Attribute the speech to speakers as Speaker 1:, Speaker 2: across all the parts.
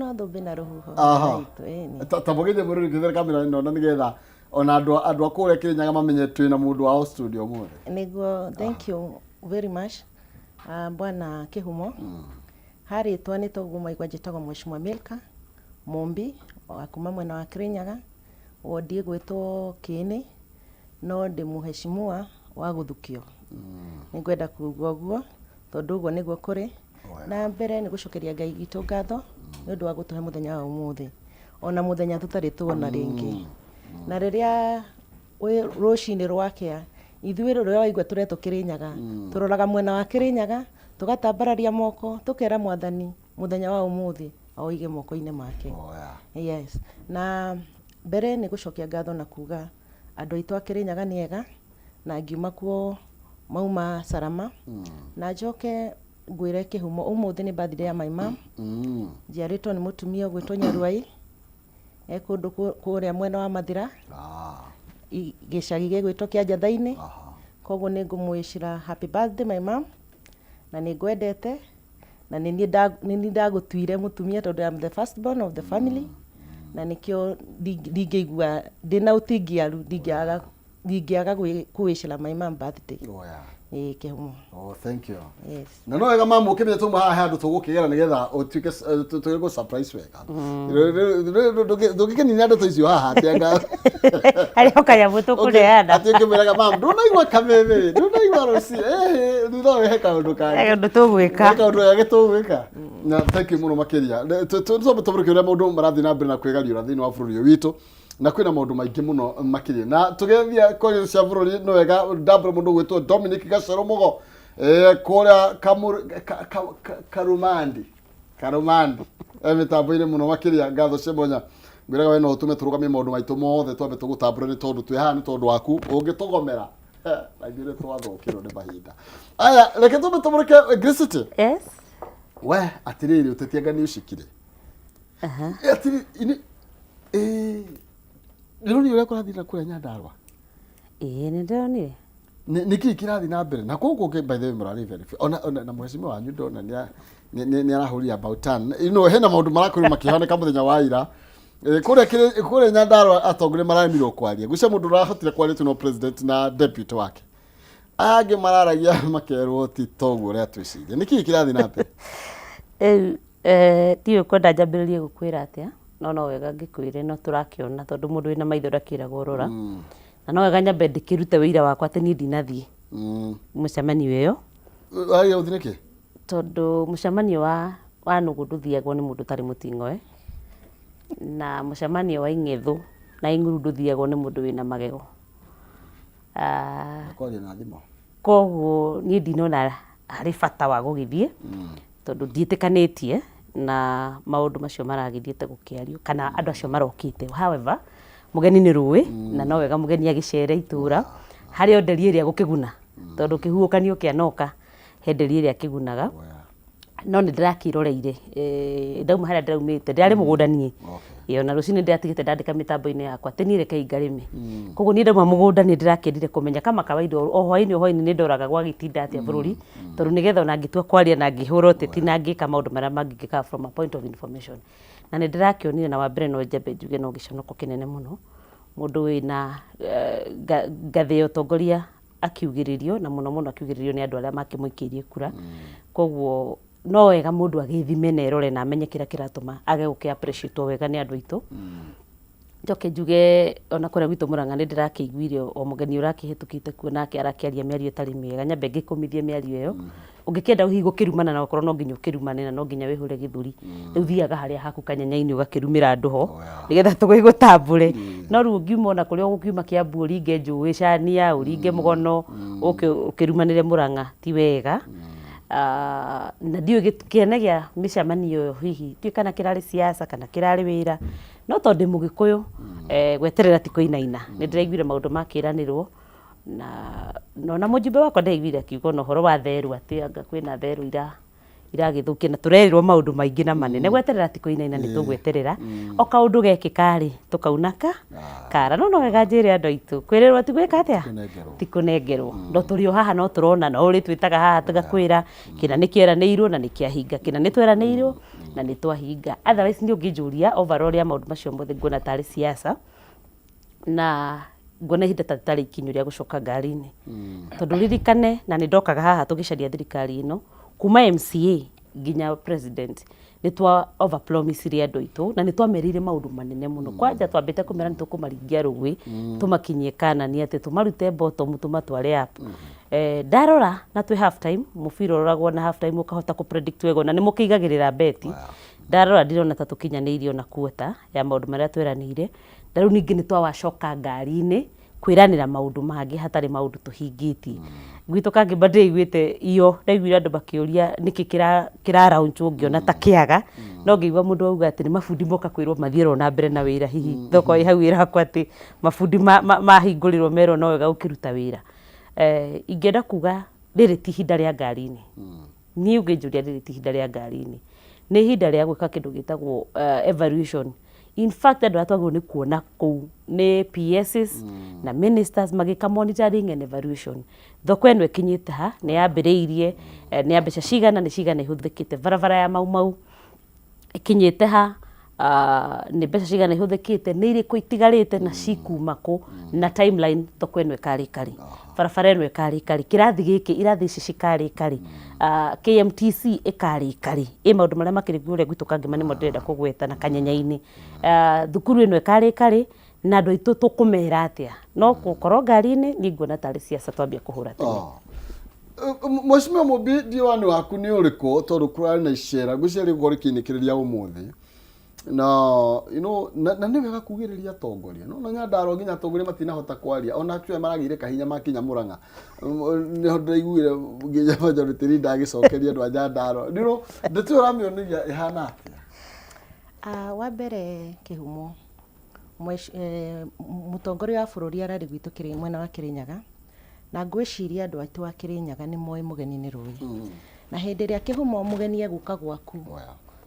Speaker 1: no thũmbĩ na rũhuho.
Speaker 2: Aha.
Speaker 1: Itũ, ĩni.
Speaker 2: Ta mũgeithie mũrĩrĩ ngĩthere kamera ĩno na nĩgetha ona andũ a kũrĩa Kĩrĩnyaga mamenye twĩna mũndũ wao studio ũmũthĩ.
Speaker 1: Nĩguo, thank you very much, Bwana Kĩhumo. Harĩtwa nĩ toguo mwaigua, njĩtagwo Mheshimiwa Milka Mumbi wa kuma mwena wa Kĩrĩnyaga, wodi ĩgwĩtwo Kĩĩnĩ, no ndĩ mũheshimiwa wa gũthukio. Nĩngwenda kuga ũguo tondũ ũguo nĩguo kũrĩ. Na mbere nĩ gũcokeria Ngai witũ ngatho nĩ ũndũ wa gũtũhe mũthenya wa ũmũthĩ, ona mũthenya tũtarĩ tuona rĩngĩ. Na rĩrĩa rũcinĩ rwakĩa, ithuĩ rũrĩa waigua tũretwo Kĩrĩnyaga, tũroraga mwena wa Kĩrĩnyaga, tũgatambararia moko, tũkera Mwathani mũthenya wa ũmũthĩ aũige moko-inĩ make. Yes. Na mbere nĩ gũcokia ngatho na kuga andũ aitũ a Kĩrĩnyaga nĩ ega, na ngiuma kuo mauma Salama. Na njoke ngwĩre Kĩhumo, ũmũthĩ nĩ birthday ya my mom. Njiarĩtwo nĩ mũtumia ũgwĩtwo Nyaruai, e kũndũ kũrĩa mwena wa Mathira, gĩcagi gĩgwĩtwo kĩa Njatha-inĩ. Koguo nĩ ngũmwĩcira happy birthday, my mom, na nĩ ngwendete, na nĩ niĩ ndagũtuire mũtumia tondũ I'm the first born of the family, na nĩkĩo ndingĩigua ndĩna ũtingiaru, ndingĩaga kũwĩcĩra my mom birthday. Ĩĩ, Kĩhumo.
Speaker 2: Oh, thank you.
Speaker 1: Yes.
Speaker 2: Na no wega mamu ũkĩmenya tuma haha handũ tũgũkĩgera nĩgetha ũtuĩke tũgũ surprise wega. Ndũngĩkĩnina ndeto icio haha atĩ anga
Speaker 3: Harĩ o kanyamũ tũkũneana.
Speaker 2: Atĩ ũkĩmwĩraga, "Mam, ndũnaigua kameme, ndũnaigua rũciũ, ĩhĩ, thutha ũyũ he kaũndũ kangĩ."
Speaker 3: He kaũndũ tũgwĩka.
Speaker 2: He kaũndũ gangĩ tũgwĩka. Na thank you mũno makĩria. Tũcombe tũmũrĩke ũrĩa maũndũ marathiĩ na mbere na kwĩgariũra thĩinĩ wa bũrũri ũyũ witũ, na kwĩna maũndũ maingĩ mũno makĩria na tũgĩthiĩ kwaria cia bũrũri. Nĩ wega ndambũre mũndũ gwĩtwo Dominic Gacero Mũgo, kũrĩa Karumandi Karumandi, mĩtambo-inĩ mũno makĩria. Ngatho cia mwanya ngwĩraga we no ũtũme tũrũgamie maũndũ maitũ mothe twambe tũgũtambũre, nĩ tondũ twĩ haha nĩ tondũ waku. Ũngĩtũgomera na ithuĩ nĩ twathũkĩrwo nĩ mahinda aya. Reke tũmbe tũmũrĩke Grisity.
Speaker 3: Yes.
Speaker 2: We atĩrĩrĩ, ũteti anga nĩ ũcikire? Atĩrĩ, nĩũronire ũrĩa kũrathiĩ na kũrĩa Nyandarũa?
Speaker 3: Ĩĩ, nĩ ndĩronire.
Speaker 2: Nĩ kĩĩ kĩrathiĩ na mbere na kũu kũngĩ? By the way, mũrarĩ very fair. Ona na mheshimiwa wanyu ndona nĩ arahũrire about turn. Hena maũndũ marakorirwo makĩhanĩka mũthenya wa ira. Kũrĩa Nyandarũa atongoria mararemirwo kwaria. Gucia mũndũ ũrahotire kwaria tu no president na deputy wake. Aya angĩ mararagia makerwo ti toguo ũrĩa twĩciria. Nĩ kĩĩ kĩrathiĩ na mbere?
Speaker 3: Rĩu ndiũĩ kwenda njambĩrĩrie gũkwĩra atĩa, no wega ngĩkwĩre no tũrakĩona, tondũ mũndũ wĩna maitho ndakĩragwo rora. Na no wega nyambe ndĩkĩrute wĩira wakwa atĩ niĩ ndinathiĩ mũcemanio ĩyo.
Speaker 2: Wagĩa gũthiĩ nĩkĩ?
Speaker 3: Tondũ mũcemanio wa nũgũ ndũthiagwo nĩ mũndũ ũtarĩ mũting'oe, na mũcemanio wa ing'ethũ na ing'uru ndũthiagwo nĩ mũndũ wĩna magego.
Speaker 2: Kwaria na thimũ.
Speaker 3: Koguo niĩ ndinona harĩ bata wa gũgĩthiĩ, tondũ ndiĩtĩkanĩtie na maũndũ macio maragĩthiĩte gũkĩario kana andũ acio marokĩte. However, mũgeni nĩ rũĩ, na no wega mũgeni agĩcere itũra harĩ o nderi ĩrĩa gũkĩguna, tondũ kĩhuhũkanio kĩanoka he nderi ĩrĩa kĩgunaga. No nĩ ndĩrakĩroreire, ndauma harĩa ndĩraumĩte, ndĩrarĩ mũgũnda niĩ. Ĩĩ, ona rũcinĩ ndĩratigĩte ndandĩka mĩtambo-inĩ yakwa atĩ niĩ rekei ngarĩme. Koguo niĩ ndauma mũgũnda nĩ ndĩrakĩendire kũmenya kama kawaida, o hwaĩ-inĩ o hwaĩ-inĩ nĩ ndoraga gwagĩtinda atĩa bũrũri, tondũ nĩgetha ona ngĩtua kwaria na ngĩhũra ũteti na ngĩka maũndũ marĩa mangĩ ngĩkaga from a point of information. Na nĩ ndĩrakĩonire, na wa mbere no njambe njuge no gĩconoko kĩnene mũno mũndũ wĩna ngathĩ ya ũtongoria akiugĩrĩrio, na mũno mũno akiugĩrĩrio nĩ andũ arĩa makĩmũikĩirie kura. Koguo no wega mũndũ agĩthime na erore na amenye kĩrĩa kĩratũma age gũkĩ appreciate wega nĩ andũ aitũ. Njoke njuge ona kũrĩa gwitũ Mũrang'a nĩ ndĩrakĩiguire o mũgeni ũrakĩhĩtũkĩte kuo nake arakĩaria mĩario ĩtarĩ mĩega. Nyambe ngĩkũmithie mĩario ĩyo. Ũngĩkĩenda hihi gũkĩrumana na okorwo no nginya ũkĩrumane na no nginya wĩhũre gĩthũri, rĩu thiaga harĩa haku kanyanya-inĩ ũgakĩrumĩra andũ ho nĩgetha tũgĩgũtambũre. No rĩu ũngiuma ona kũrĩa ũgũkiuma Kĩambu, ũringe njũĩ Cania, ũringe Mũgono, ũke ũkĩrumanĩre Mũrang'a, ti wega. Na ndiũĩ kĩene gĩa mĩcemanio ĩyo hihi ndiũĩ kana kĩrarĩ siasa kana kĩrarĩ wĩra, no tondũ ndĩ Mũgĩkũyũ, gweterera ti kũinaina. Nĩ ndĩraiguire maũndũ makĩranĩrwo na ona mũjumbe wakwa ndĩraiguire akiuga ona ũhoro wa therũ atĩ anga kwĩna therũ. Iragĩthũkia na tũrerirwo maũndũ maingĩ na manene. Gweterera ti kũinaina, nĩ tũgweterera. O kaũndũ gekĩka rĩ, tũkauna ka kara. No no wega njĩre andũ aitũ, kwĩrĩrwo ti gwĩka atĩa?
Speaker 2: Kũnengerwo.
Speaker 3: Ti kũnengerwo. No tũrĩ o haha no tũrona, no ũrĩtwĩtaga haha tũgakwĩra kĩna nĩ kĩeranĩirwo na nĩ kĩahinga, kĩna nĩ tweranĩirwo na nĩ twahinga. Otherwise niĩ ũngĩnjũria overall ya maũndũ macio mothe nguona tarĩ siasa. Na nguona ihinda ta rĩtarĩ ikinyu rĩa gũcoka ngari-inĩ. Tondũ ririkane na nĩ ndokaga haha tũgĩcaria thirikari ĩno, kuma MCA nginya president, nĩ twa over promise ire andũ aitũ na nĩ twamerĩire maũndũ manene mũno. Kwanja twambĩte kũmera nĩ tũkũmaringia rũĩ, tũmakinyie Kanani atĩ tũmarute bottom tũmatware up. Ndarora na twĩ half time, mũbira ũroragwo na half time ũkahota kũ predict wega na nĩ mũkĩigagĩrĩra beti. Ndarora ndirona ta tũkinyanĩirie ona quarter ya maũndũ marĩa tweranĩire. Na rĩu ningĩ nĩ twawacoka ngari-inĩ kwĩranĩra maũndũ mangĩ hatarĩ maũndũ tũhingĩtie. Gwitũ Kangĩmba ndĩiguĩte iyo, ndaiguire andũ makĩũria nĩkĩ kĩra launch wo ngĩona ta kĩaga, no ngĩigua mũndũ auga atĩ nĩ mabundi moka kwĩrwo mathiĩ oro na mbere na wĩra hihi thoko ĩ hau ĩrakwo atĩ mabundi mahingũrĩrwo merwo no wega gũkĩruta wĩra. Ingĩenda kuga rĩrĩ ti ihinda rĩa ngari-inĩ. Niĩ ũngĩnjũria rĩrĩ ti ihinda rĩa ngari-inĩ, nĩ ihinda rĩa gwĩka kĩndũ gĩtagwo evaluation. In fact andũ arĩa twagĩrĩirwo nĩ kuona kũu nĩ PSs na ministers magĩka monitoring and evaluation. Thoko ĩno ĩkinyĩte ha, nĩ yambĩrĩirie, nĩ ya mbeca cigana, nĩ cigana ihũthĩkĩte. Barabara ya Mau Mau ĩkinyĩte ha, nĩ mbeca cigana ihũthĩkĩte, nĩ irĩkũ itigarĩte na cikuma kũ, na timeline thoko ĩno ĩkarĩka rĩ, barabara ĩno ĩkarĩka rĩ, kĩrathi gĩkĩ, irathi ici cikarĩka rĩ, KMTC ĩkarĩka rĩ, ĩ maũndũ marĩa makĩrĩ kũrĩa gwitũ Kangema nĩmo ndĩrenda kũgweta na Kanyenya-inĩ, thukuru ĩno ĩkarĩka rĩ, na andũ aitũ tũkũmera atĩa, no gũkorwo ngari-inĩ niĩ nguona tarĩ siasa twambia kũhũra tene.
Speaker 2: Mheshimiwa Mumbi, diwani waku nĩ ũrĩkũ tondũ kũrarĩ na icera ngwĩciria rĩgũkorwo rĩkĩinĩkĩrĩria ũmũthĩ na you know, na nĩ wega kugĩrĩria atongoria no na Nyandarua nginya atongoria matinahota kwaria ona actually maragĩire kahinya makinya Murang'a. Nĩho ndĩraiguire nginya majority leader agĩcokeria andũ a Nyandarua. You know, ndeto ĩyo ũramĩonia ĩhana atĩa?
Speaker 1: Wa mbere kĩhumo, mũtongoria wa bũrũri ararĩ gwitũ mwena wa Kĩrĩnyaga. Na ngwĩciria andũ aitũ a Kĩrĩnyaga nĩ moĩ mũgeni nĩ rũĩ. Na hĩndĩ ĩrĩa kĩhumo mũgeni egũka gwaku,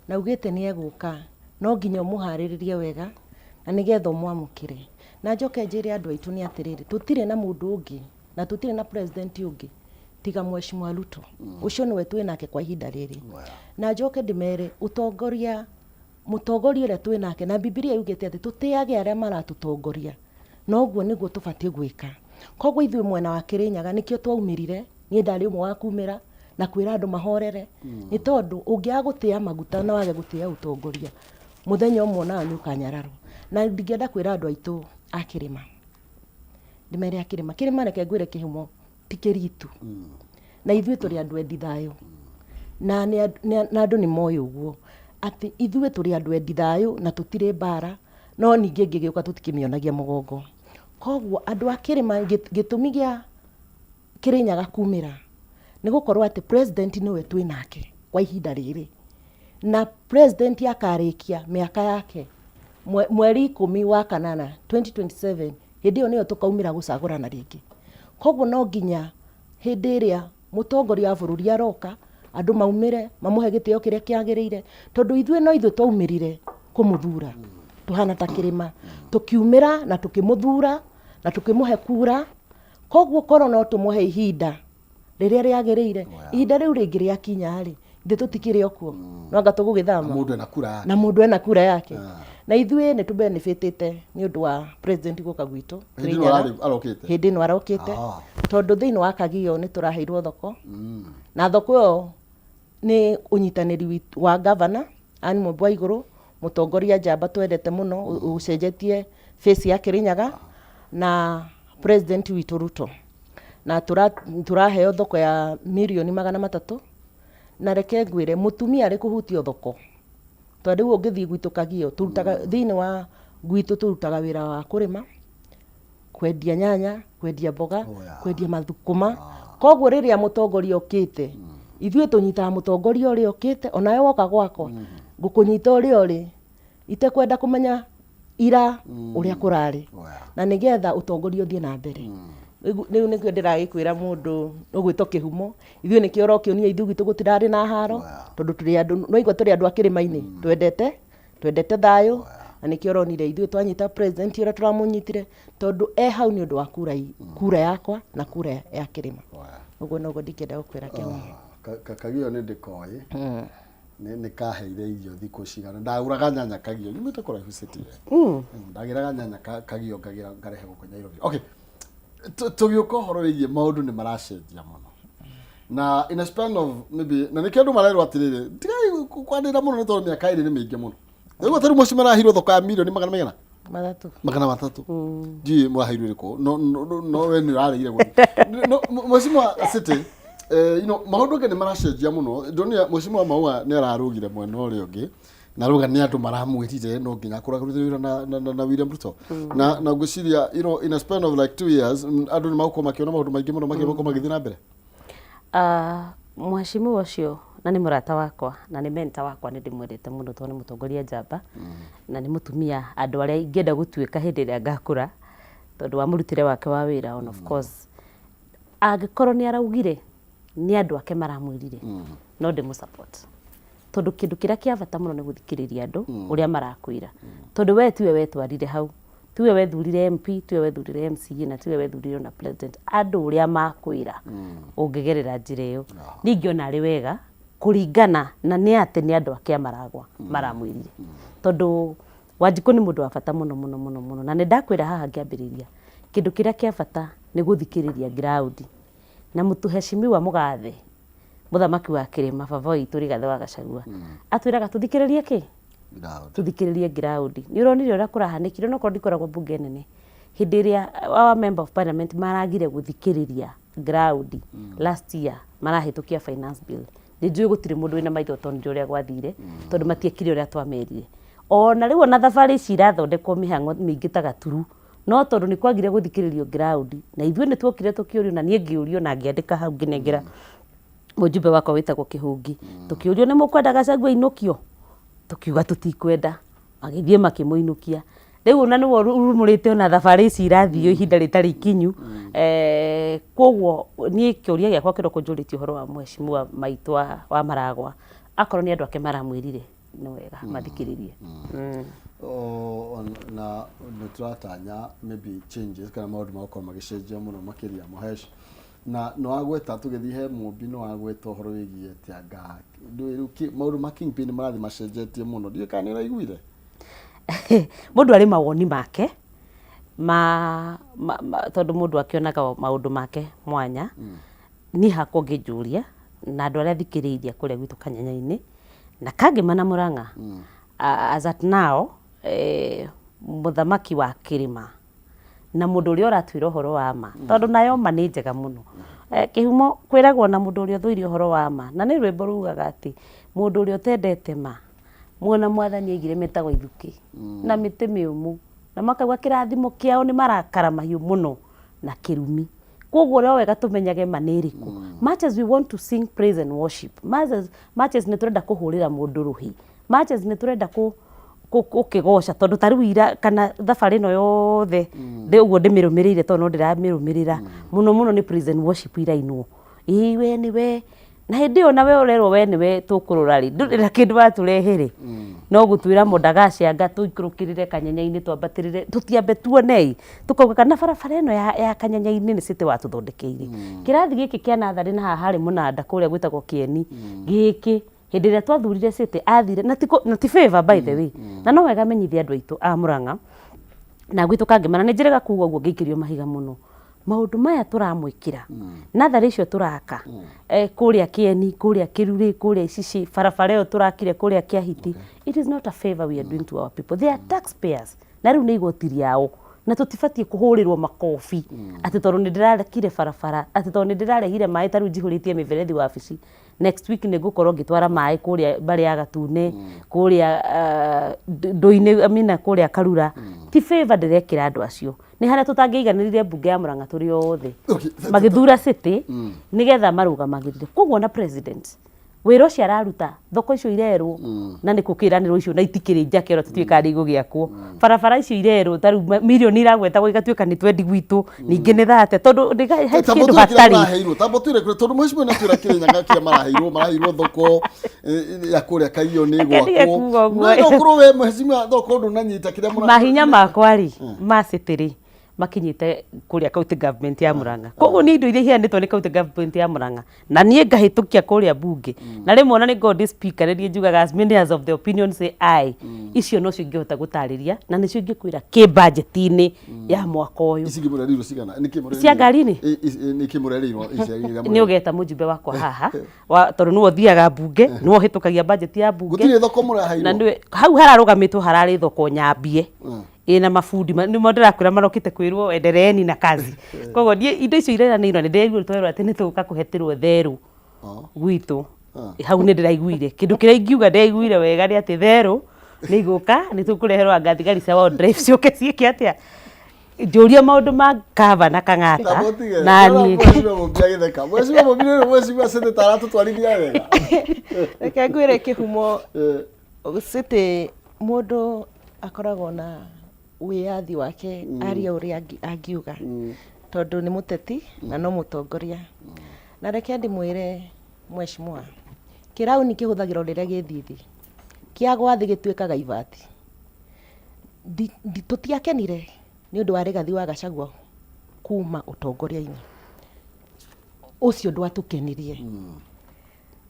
Speaker 1: na ugĩte nĩ egũka, no nginya ũmũharĩrĩrie wega, na nĩgetha ũmwamũkĩre. Na njoke njĩre andũ aitũ nĩ atĩrĩrĩ, tũtirĩ na mũndũ ũngĩ, na tũtirĩ na president ũngĩ, tiga Mheshimiwa Ruto. Ũcio nĩwe twĩ nake kwa ihinda rĩrĩ. Na njoke ndĩmere, ũtongoria, mũtongoria ũrĩa twĩ nake, na Bibilia yugĩte atĩ tũtĩage arĩa maratũtongoria. Na ũguo nĩguo tũbatiĩ gwĩka. Koguo ithuĩ mwena wa Kĩrĩnyaga nĩkĩo twaumĩrire, niĩ ndarĩ ũmwe wa kumĩra na kwĩra andũ mahorere, nĩ tondũ ũngĩaga gũtĩa maguta na wage gũtĩa ũtongoria, mũthenya ũmwe onawe nĩ ũkanyararwo. Na ndingĩenda kwĩra andũ aitũ a kĩrĩma, ndĩmere a kĩrĩma, kĩrĩma reke ngwĩre kĩhumo ti kĩritu. Na ithuĩ tũrĩ andũ endi thayũ. Na na andũ nĩ moĩ ũguo, atĩ ithuĩ tũrĩ andũ endi thayũ na tũtirĩ mbara, no ningĩ ĩngĩgĩũka tũtikĩmĩonagia mũgongo. Koguo andũ a kĩrĩma gĩtũmi gĩa Kĩrĩnyaga kumĩra nĩ gũkorwo atĩ president nĩwe twĩ nake kwa ihinda rĩrĩ, na president akarĩkia mĩaka yake mweri 10 wa kanana 2027, hĩndĩ ĩyo nĩyo tũkaumĩra gũcagũrana rĩngĩ. Koguo no nginya hĩndĩ ĩrĩa mũtongoria wa bũrũri aroka, andũ maumĩre mamũhe gĩtĩo kĩrĩa kĩagĩrĩire, tondũ ithuĩ no ithuĩ twaumĩrire kũmũthura, tũhana ta kĩrĩma, tũkiumĩra na tũkĩmũthura na tũkĩmũhe kura. Koguo korwo no tũmũhe ihinda rĩrĩa rĩagĩrĩire, ihinda rĩu rĩngĩ rĩakinya rĩ, ithuĩ tũtikĩrĩ o kuo, no anga tũgũgĩthama.
Speaker 2: Na mũndũ ena kura yake.
Speaker 1: Na mũndũ ena kura yake. Na ithuĩ nĩ tũbenefitĩte nĩ ũndũ wa president gũka gwitũ.
Speaker 2: Hĩndĩ ĩno arokĩte.
Speaker 1: Hĩndĩ ĩno arokĩte. Tondũ thĩinĩ wa Kagio nĩ tũraheirwo thoko. Na thoko ĩyo nĩ ũnyitanĩri wa governor Anne Mũmbi wa Igũrũ, mũtongoria njamba twendete mũno, ũcenjetie face ya Kĩrĩnyaga, na president witũ Ruto. Na tũraheo thoko ya mirioni 300. Na reke ngwĩre, mũtumia arĩ kũhutio thoko, tondũ rĩu ũngĩthiĩ gwitũ Kagio, tũrutaga thĩinĩ wa gwitũ tũrutaga wĩra wa kũrĩma, kwendia nyanya, kwendia mboga, kwendia mathũkũma. Koguo rĩrĩa mũtongoria okĩte, ithuĩ tũnyitaga mũtongoria ũrĩa okĩte, onawe woka gwakwa, ngũkũnyita ũrĩa ũrĩ, itekwenda kũmenya ira ũrĩa kũrarĩ, na nĩgetha ũtongoria ũthiĩ na mbere. Rĩu nĩkĩo ndĩragĩkwĩra mũndũ ũgwĩtwo kĩhumo, ithuĩ nĩkĩo ũrokĩonia ithuĩ gwitũ gũtirarĩ na haro, tondũ tũrĩ andũ, nĩwaigua tũrĩ andũ a kĩrĩma-inĩ, twendete twendete thayũ, na nĩkĩo ũronire ithuĩ twanyita president ũrĩa tũramũnyitire, tondũ e hau nĩ ũndũ wa kura, kura yakwa na kura ya kĩrĩma. Ũguo noguo ndingĩenda gũkwĩra kĩhumo.
Speaker 2: Kagio nĩ ndĩkoĩ, nĩ kaheire irio thikũ cigana, ndagũraga nyanya Kagio, nyumĩte kũraihu city, ndagĩraga nyanya Kagio ngagĩra ngarehe gũkũ Nairobi. Okay, tũgĩũka ũhoro wĩgiĩ maũndũ nĩ maracenjia mũno na in a span of maybe, na nĩkĩo andũ marerwo atĩrĩrĩ, tigai kwanĩrĩra mũno nĩ tondũ mĩaka 2 nĩ mĩingĩ mũno. Rĩu tarĩu mũciĩ marahirwo thoko ya mirioni magana maigana?
Speaker 1: 3.
Speaker 2: 300. Ndiũĩ mwaheirwo ĩrĩkũ, no no no we nĩ ũraregire gũthiĩ. No mheshimiwa City, maũndũ angĩ nĩ maracenjia mũno. Ndonire mheshimiwa Maua nĩ ararũgire mwena ũrĩa ũngĩ, na rauga nĩ andũ maramwĩrire no nginya akorwo akĩrutĩra wĩra na William Ruto. Na ngwĩciria, in a span of like 2 years, andũ nĩ magũkorwo makĩona maũndũ maingĩ mũno makĩrwo magĩthiĩ na mbere.
Speaker 3: Mheshimiwa ũcio na nĩ mũrata wakwa na nĩ mentor wakwa, nĩ ndĩmwendete mũno tondũ nĩ mũtongoria njamba na nĩ mũtumia andũ arĩa ingĩenda gũtuĩka hĩndĩ ĩrĩa ngakũra, tondũ wa mũrutĩre wake wa wĩra. On of course, angĩkorwo nĩ araugire nĩ andũ ake maramwĩrire, no ndĩmũ support, tondũ kĩndũ kĩrĩa kĩa bata mũno nĩ gũthikĩrĩria andũ ũrĩa marakwĩra, tondũ we tiwe wetwarire hau, tiwe wethurire MP, tiwe wethurire MCA, na tiwe wethurire ona president. Andũ ũrĩa makwĩra ũngĩgerera njĩra ĩyo, niĩ ingĩona arĩ wega, kũringana na nĩ atĩ nĩ andũ ake amaragwa maramwĩrire, tondũ Wanjikũ nĩ mũndũ wa bata mũno mũno mũno mũno. Na nĩ ndakwĩra haha ngĩambĩrĩria, kĩndũ kĩrĩa kĩa bata nĩ gũthikĩrĩria ground. Na mũtũheshimiwa mũgathe mũthamaki wa kĩrĩma, baba witũ Rigathĩ wa Gachagua, atwĩraga tũthikĩrĩrie kĩ?
Speaker 2: Ground.
Speaker 3: Tũthikĩrĩrie ground. Nĩ ũronire ũrĩa kũrahanĩkire, onokorwo ndikoragwo mbunge nene, hĩndĩ ĩrĩa our member of parliament maragire gũthikĩrĩria ground last year marahĩtũkia finance bill. Nĩ njũĩ gũtirĩ mũndũ wĩna maitho tonire ũrĩa gwathire, tondũ matiekire ũrĩa twamerire. Ona rĩu ona thabarĩ ici irathondekwo mĩhang'o mĩingĩ ta Gaturu, no tondũ nĩ kwagire gũthikĩrĩrio ground, na ithuĩ nĩ tuokire tũkĩũrio, na niĩ ngĩũrio na ngĩandĩka hau ngĩnengera mũjumbe wakwa wĩtagwo Kĩhũngi, tũkĩũrio nĩ mũkwenda Gachagua ainũkio, tũkiuga tũtikwenda, magĩthiĩ makĩmũinũkia. Rĩu ona nĩwe urumũrĩte ona thabarĩ ici irathiĩ ihinda rĩtarĩ ikinyu. Koguo niĩ kĩũria gĩakwa kĩroko njũrĩtie ũhoro wa mheshimiwa maitũ wa Maragwa, akorwo nĩ andũ ake maramwĩrire, nĩ wega mathikĩrĩrie.
Speaker 2: Na nĩ tũratanya maybe changes kana maũndũ magũkorwo magĩcenjia mũno makĩria. Mũhesh, na nĩ wagweta tũgĩthiĩ he Mũmbi, nĩ wagweta ũhoro wĩgiĩ atĩ anga ndũĩ rĩu maũndũ ma kingpin marathiĩ macenjetie mũno, ndiũĩ kana nĩ ũraiguire.
Speaker 3: Mũndũ arĩ mawoni make ma, tondũ mũndũ akĩonaga maũndũ make mwanya. Niĩ hakwa ũngĩnjũria na andũ arĩa thikĩrĩirie kũrĩa gwitũ Kanyanya-inĩ na Kangĩma na Mũrang'a, as at now, mũthamaki wa kĩrĩma na mũndũ ũrĩa ũratwĩra ũhoro wa ma, tondũ nayo ma nĩ njega mũno. Kĩhumo kwĩragwo na mũndũ ũrĩa ũthũire ũhoro wa ma, na nĩ rwĩmbo rugaga atĩ mũndũ ũrĩa ũtendete ma muona mwathani aigire metagwo ithukĩ na mĩtĩ mĩũmũ, na makauga kĩrathimo kĩao nĩ marakara mahiũ mũno na kĩrumi. Koguo no wega tũmenyage ma nĩ ĩrĩkũ. Much as we want to sing praise and worship, much as nĩ tũrenda kũhũrĩra mũndũ rũhĩ, much as nĩ tũrenda gũkĩgoca, tondũ ta rĩu ira kana thabarĩ ĩno yothe ndĩ ũguo ndĩmĩrũmĩrĩire, tondũ no ndĩramĩrũmĩrĩra mũno mũno, nĩ praise and worship irainwo, ĩĩ we nĩwe. Na hĩndĩ ĩyo nawe ũrerwo we nĩwe tũkũrora rĩ, ndũrĩ na kĩndũ watũrehe rĩ, no gũtwĩra mũndagacanga tũikũrũkĩrĩre Kanyanya-inĩ, twambatĩrĩre, tũtiambe tuone tũkauga kana barabara ĩno ya Kanyanya-inĩ nĩ city watũthondekeire. Kĩrathi gĩkĩ kĩa natharĩ na haha harĩ mũnanda kũrĩa gwĩtagwo Kĩeni gĩkĩ, hĩndĩ ĩrĩa twathurire city athire na ti favor, by the way. Na no wega menyithie andũ aitũ a Murang'a na gwitũ Kangĩmana, nĩ njĩrĩga kuga ũguo ngĩikĩrio mahiga mũno, maũndũ maya tũramwĩkĩra, natharĩ icio tũraka kũrĩa Kĩeni, kũrĩa Kĩrurĩ, kũrĩa Icici, barabara ĩyo tũrakire kũrĩa Kĩahiti, it is not a favor we are doing to our people. They are taxpayers, na rĩu nĩ igoti rĩao, na tũtibatiĩ kũhũrĩrwo makobi atĩ tondũ nĩ ndĩrakire barabara, atĩ tondũ nĩ ndĩrarehire maĩ. Ta rĩu njihũrĩtie mĩberethi wabici, next week nĩ ngũkorwo ngĩtwara maĩ kũrĩa mbarĩ ya Gatune, kũrĩa ndũ-inĩ amina, kũrĩa Karura. Ti favor ndĩrekĩra andũ acio, nĩ harĩa tũtangĩiganĩrire mbunge ya Murang'a tũrĩ othe magĩthura city nĩgetha marũgamagĩrĩre. Koguo na president Wĩra ũcio araruta, thoko icio irerwo na nĩ kũkĩranĩrwo icio na itikĩrĩ njake ona tũtiũĩ kana nĩ igũgĩakwo. Barabara icio irerwo ta rĩu mirioni iragwetagwo igatuĩka nĩ twendi gwitũ, ningĩ nĩ thate tondũ he
Speaker 2: Tamba
Speaker 3: kĩndũ
Speaker 2: ũtwĩre kĩrĩa
Speaker 3: hatarĩ.
Speaker 2: maraheirwo, tamba ũtwĩre kĩrĩa- tondũ mheshimiwa nĩ atwĩra Kĩrĩnyaga kĩrĩa maraheirwo, maraheirwo thoko ya kũrĩa Kaiyo nĩ
Speaker 3: Reke ndige
Speaker 2: ĩgwakwo.
Speaker 3: kuga ũguo.
Speaker 2: No no ũkorwo we mheshimiwa thoko ndũnanyita kĩrĩa mũra-
Speaker 3: Mahinya makwa rĩ, ma city rĩ, makinyĩte kũrĩa county government ya Murang'a. Koguo niĩ indo iria iheanĩtwo nĩ county government ya Murang'a na niĩ ngahĩtũkia kũrĩa bunge na rĩmwe ona nĩ ngoragwo ndĩ speaker nĩ niĩ njugaga as many as of the opinion say aye, icio nocio ingĩhota gũtarĩria na nĩcio ingĩkwĩra kĩ budget-inĩ ya mwaka ũyũ.
Speaker 2: Ici ingĩ mũrerĩirwo cigana? Nĩkĩ mũrerĩirwo?
Speaker 3: Cia ngari-inĩ?
Speaker 2: Nĩkĩ mũrerĩirwo ici iria
Speaker 3: Nĩ ũgeta mũjumbe wakwa haha tondũ nĩwe ũthiaga mbunge, nĩwe ũhĩtũkagia budget ya mbunge.
Speaker 2: Gũtirĩ thoko mũraheirwo?
Speaker 3: Na nĩwe hau hararũgamĩtwo hararĩ thoko nyambie. Ĩna mabundi nĩmo ndĩrakwĩra marokĩte kwĩrwo endereeni na kazi. Koguo niĩ indo icio ireranĩirwo nĩ ndĩraiguire twerwo atĩ nĩ tũgũka kũhetĩrwo therũ gwitũ. Hau nĩ ndĩraiguire. Kĩndũ kĩrĩa ingiuga ndĩraiguire wega nĩ atĩ therũ nĩ igũka, nĩ tũkũreherwo anga thigari cia wildlife ciũke ciĩke atĩa? Njũrie maũndũ ma kaba na Kang'ata na niĩ.
Speaker 2: Mheshimiwa Mumbi agĩtheka. Mheshimiwa Mumbi rĩrĩ mheshimiwa senator aratũtwarithia wega.
Speaker 1: Reke ngwĩre kĩhumo city mũndũ akoragwo na wĩyathi wake arie ũrĩa angiuga tondũ nĩ mũteti na no mũtongoria. Na reke ndĩmwĩre mheshimiwa, kĩrauni kĩhũthagĩrwo rĩrĩa gĩ thithi, kĩa gwa thĩ gĩtuĩkaga ibati. Tũtiakenire nĩ ũndũ wa Rigathi wa Gachagua kuma ũtongoria-inĩ ũcio, ndwatũkenirie.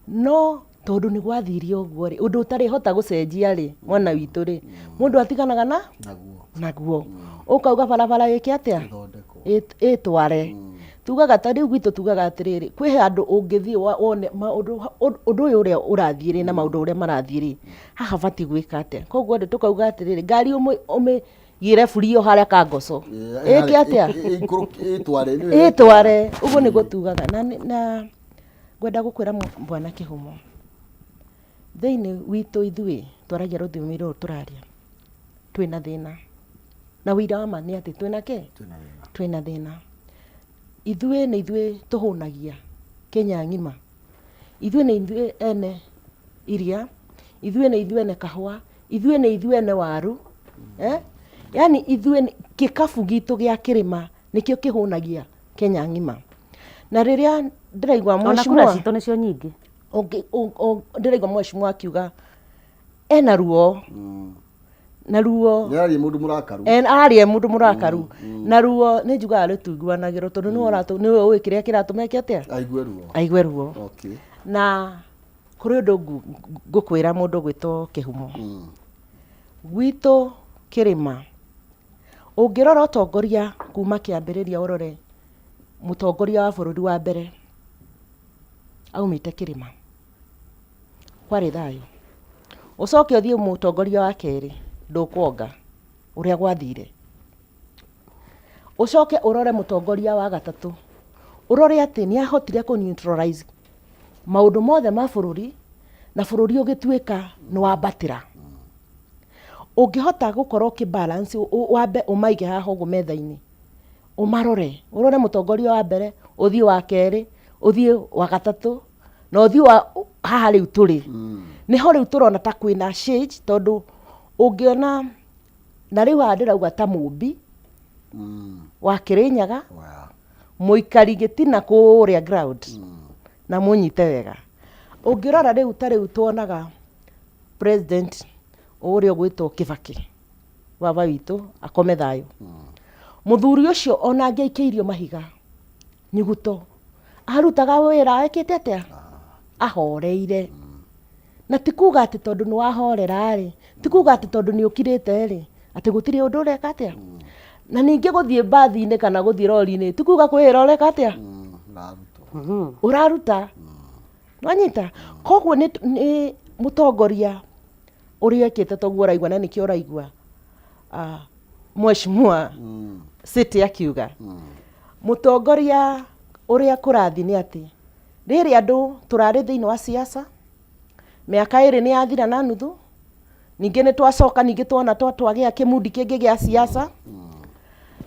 Speaker 1: No tondũ nĩ gwathire ũguo rĩ, ũndũ ũtarĩhota gũcenjia rĩ, mwana witũ rĩ, mũndũ atiganaga na
Speaker 2: naguo
Speaker 1: naguo. Ũkauga barabara ĩke atĩa?
Speaker 2: Ĩthondekwo.
Speaker 1: Ĩtware. Tugaga ta rĩu gwitũ tugaga atĩrĩrĩ, kwĩ handũ ũngĩthiĩ wone maũndũ, ũndũ ũyũ ũrĩa ũrathiĩ rĩ, na maũndũ ũrĩa marathiĩ rĩ, haha batiĩ gwĩka atĩa? Koguo rĩ, tũkauga atĩrĩrĩ, ngari ũmĩigĩre burio harĩa kangoco. Ĩke atĩa?
Speaker 2: Ĩtware. Nĩwe
Speaker 1: ĩtware. Ũguo nĩguo tugaga. Na ngwenda gũkwĩra bwana Kĩhumo, thĩinĩ witũ ithuĩ twaragia rũthiomi rũrũ tũraria, twĩna thĩna. Na ũira wa ma nĩ atĩ twĩna kĩ? Twĩna thĩna. Ithuĩ nĩ ithuĩ tũhũnagia Kenya ng'ima. Ithuĩ nĩ ithuĩ ene iria, ithuĩ nĩ ithuĩ ene kahũa, ithuĩ nĩ ithuĩ ene waru. Yaani ithuĩ kĩkabu gitũ gĩa kĩrĩma nĩkĩo kĩhũnagia Kenya ng'ima. Na rĩrĩa ndĩraigua
Speaker 3: Ona kura
Speaker 1: mheshimiwa
Speaker 3: citũ nĩcio nyingĩ.
Speaker 1: Ndĩraigua mheshimiwa akiuga ena ruo. Na ruo
Speaker 2: Nĩararia mũndũ mũrakaru.
Speaker 1: Araria mũndũ mũrakaru. Na ruo nĩ njugaga rũtiguanagĩrwo tondũ nĩwe nĩwe ũĩ kĩrĩa kĩratũma eke atĩa?
Speaker 2: Aigue ruo.
Speaker 1: Aigue ruo. Na kũrĩ ũndũ ngũkwĩra mũndũ ũgwĩtwo Kĩhumo. Gwitũ kĩrĩma, ũngĩrora ũtongoria kuma kĩambĩrĩria ũrore mũtongoria wa bũrũri wa mbere aumĩte kĩrĩma, kwarĩ thayũ. Ũcoke ũthiĩ mũtongoria wa kerĩ, ndũkuonga ũrĩa gwathire. Ũcoke ũrore mũtongoria wa gatatũ, ũrore atĩ nĩ ahotire kũ neutralize maũndũ mothe ma bũrũri na bũrũri ũgĩtuĩka nĩ wambatĩra. Ũngĩhota gũkorwo ũkĩ balance, wambe ũmaige haha ũguo metha-inĩ, ũmarore, ũrore mũtongoria wa mbere, ũthiĩ wa kerĩ, ũthiĩ wa gatatũ, na ũthiĩ wa haha rĩu tũrĩ. Nĩho rĩu tũrona ta kwĩna change, tondũ ũngĩona na rĩu haha ndĩrauga ta Mũmbi wa Kĩrĩnyaga, mũikari gĩtina kũrĩa ground, na mũnyite wega. Ũngĩrora rĩu ta rĩu tuonaga president ũrĩa ũgwĩtwo Kibaki, baba witũ akome thayũ. Mũthuri ũcio ona angĩaikĩirio mahiga nyuguto, arutaga wĩra ekĩte atĩa? Ahoreire. Na ti kuga atĩ tondũ nĩ wahorera rĩ, ti kuga atĩ tondũ nĩ ũkirĩte rĩ, atĩ gũtirĩ ũndũ ũreka atĩa? Na ningĩ gũthiĩ mbathi-inĩ kana gũthiĩ rori-inĩ, ti kuga kwĩ wĩra ũreka atĩa? Ũraruta. Nwanyita? Koguo nĩ mũtongoria ũrĩa ekĩte toguo ũraigua, na nĩkĩo ũraigua mheshimiwa City akiuga. Mũtongoria ũrĩa kũrathiĩ nĩ atĩ rĩrĩ andũ tũrarĩ thĩinĩ wa siasa mĩaka ĩrĩ nĩ yathira na nuthu, ningĩ nĩ twacoka ningĩ tuona twagĩa kĩmundi kĩngĩ gĩa siasa,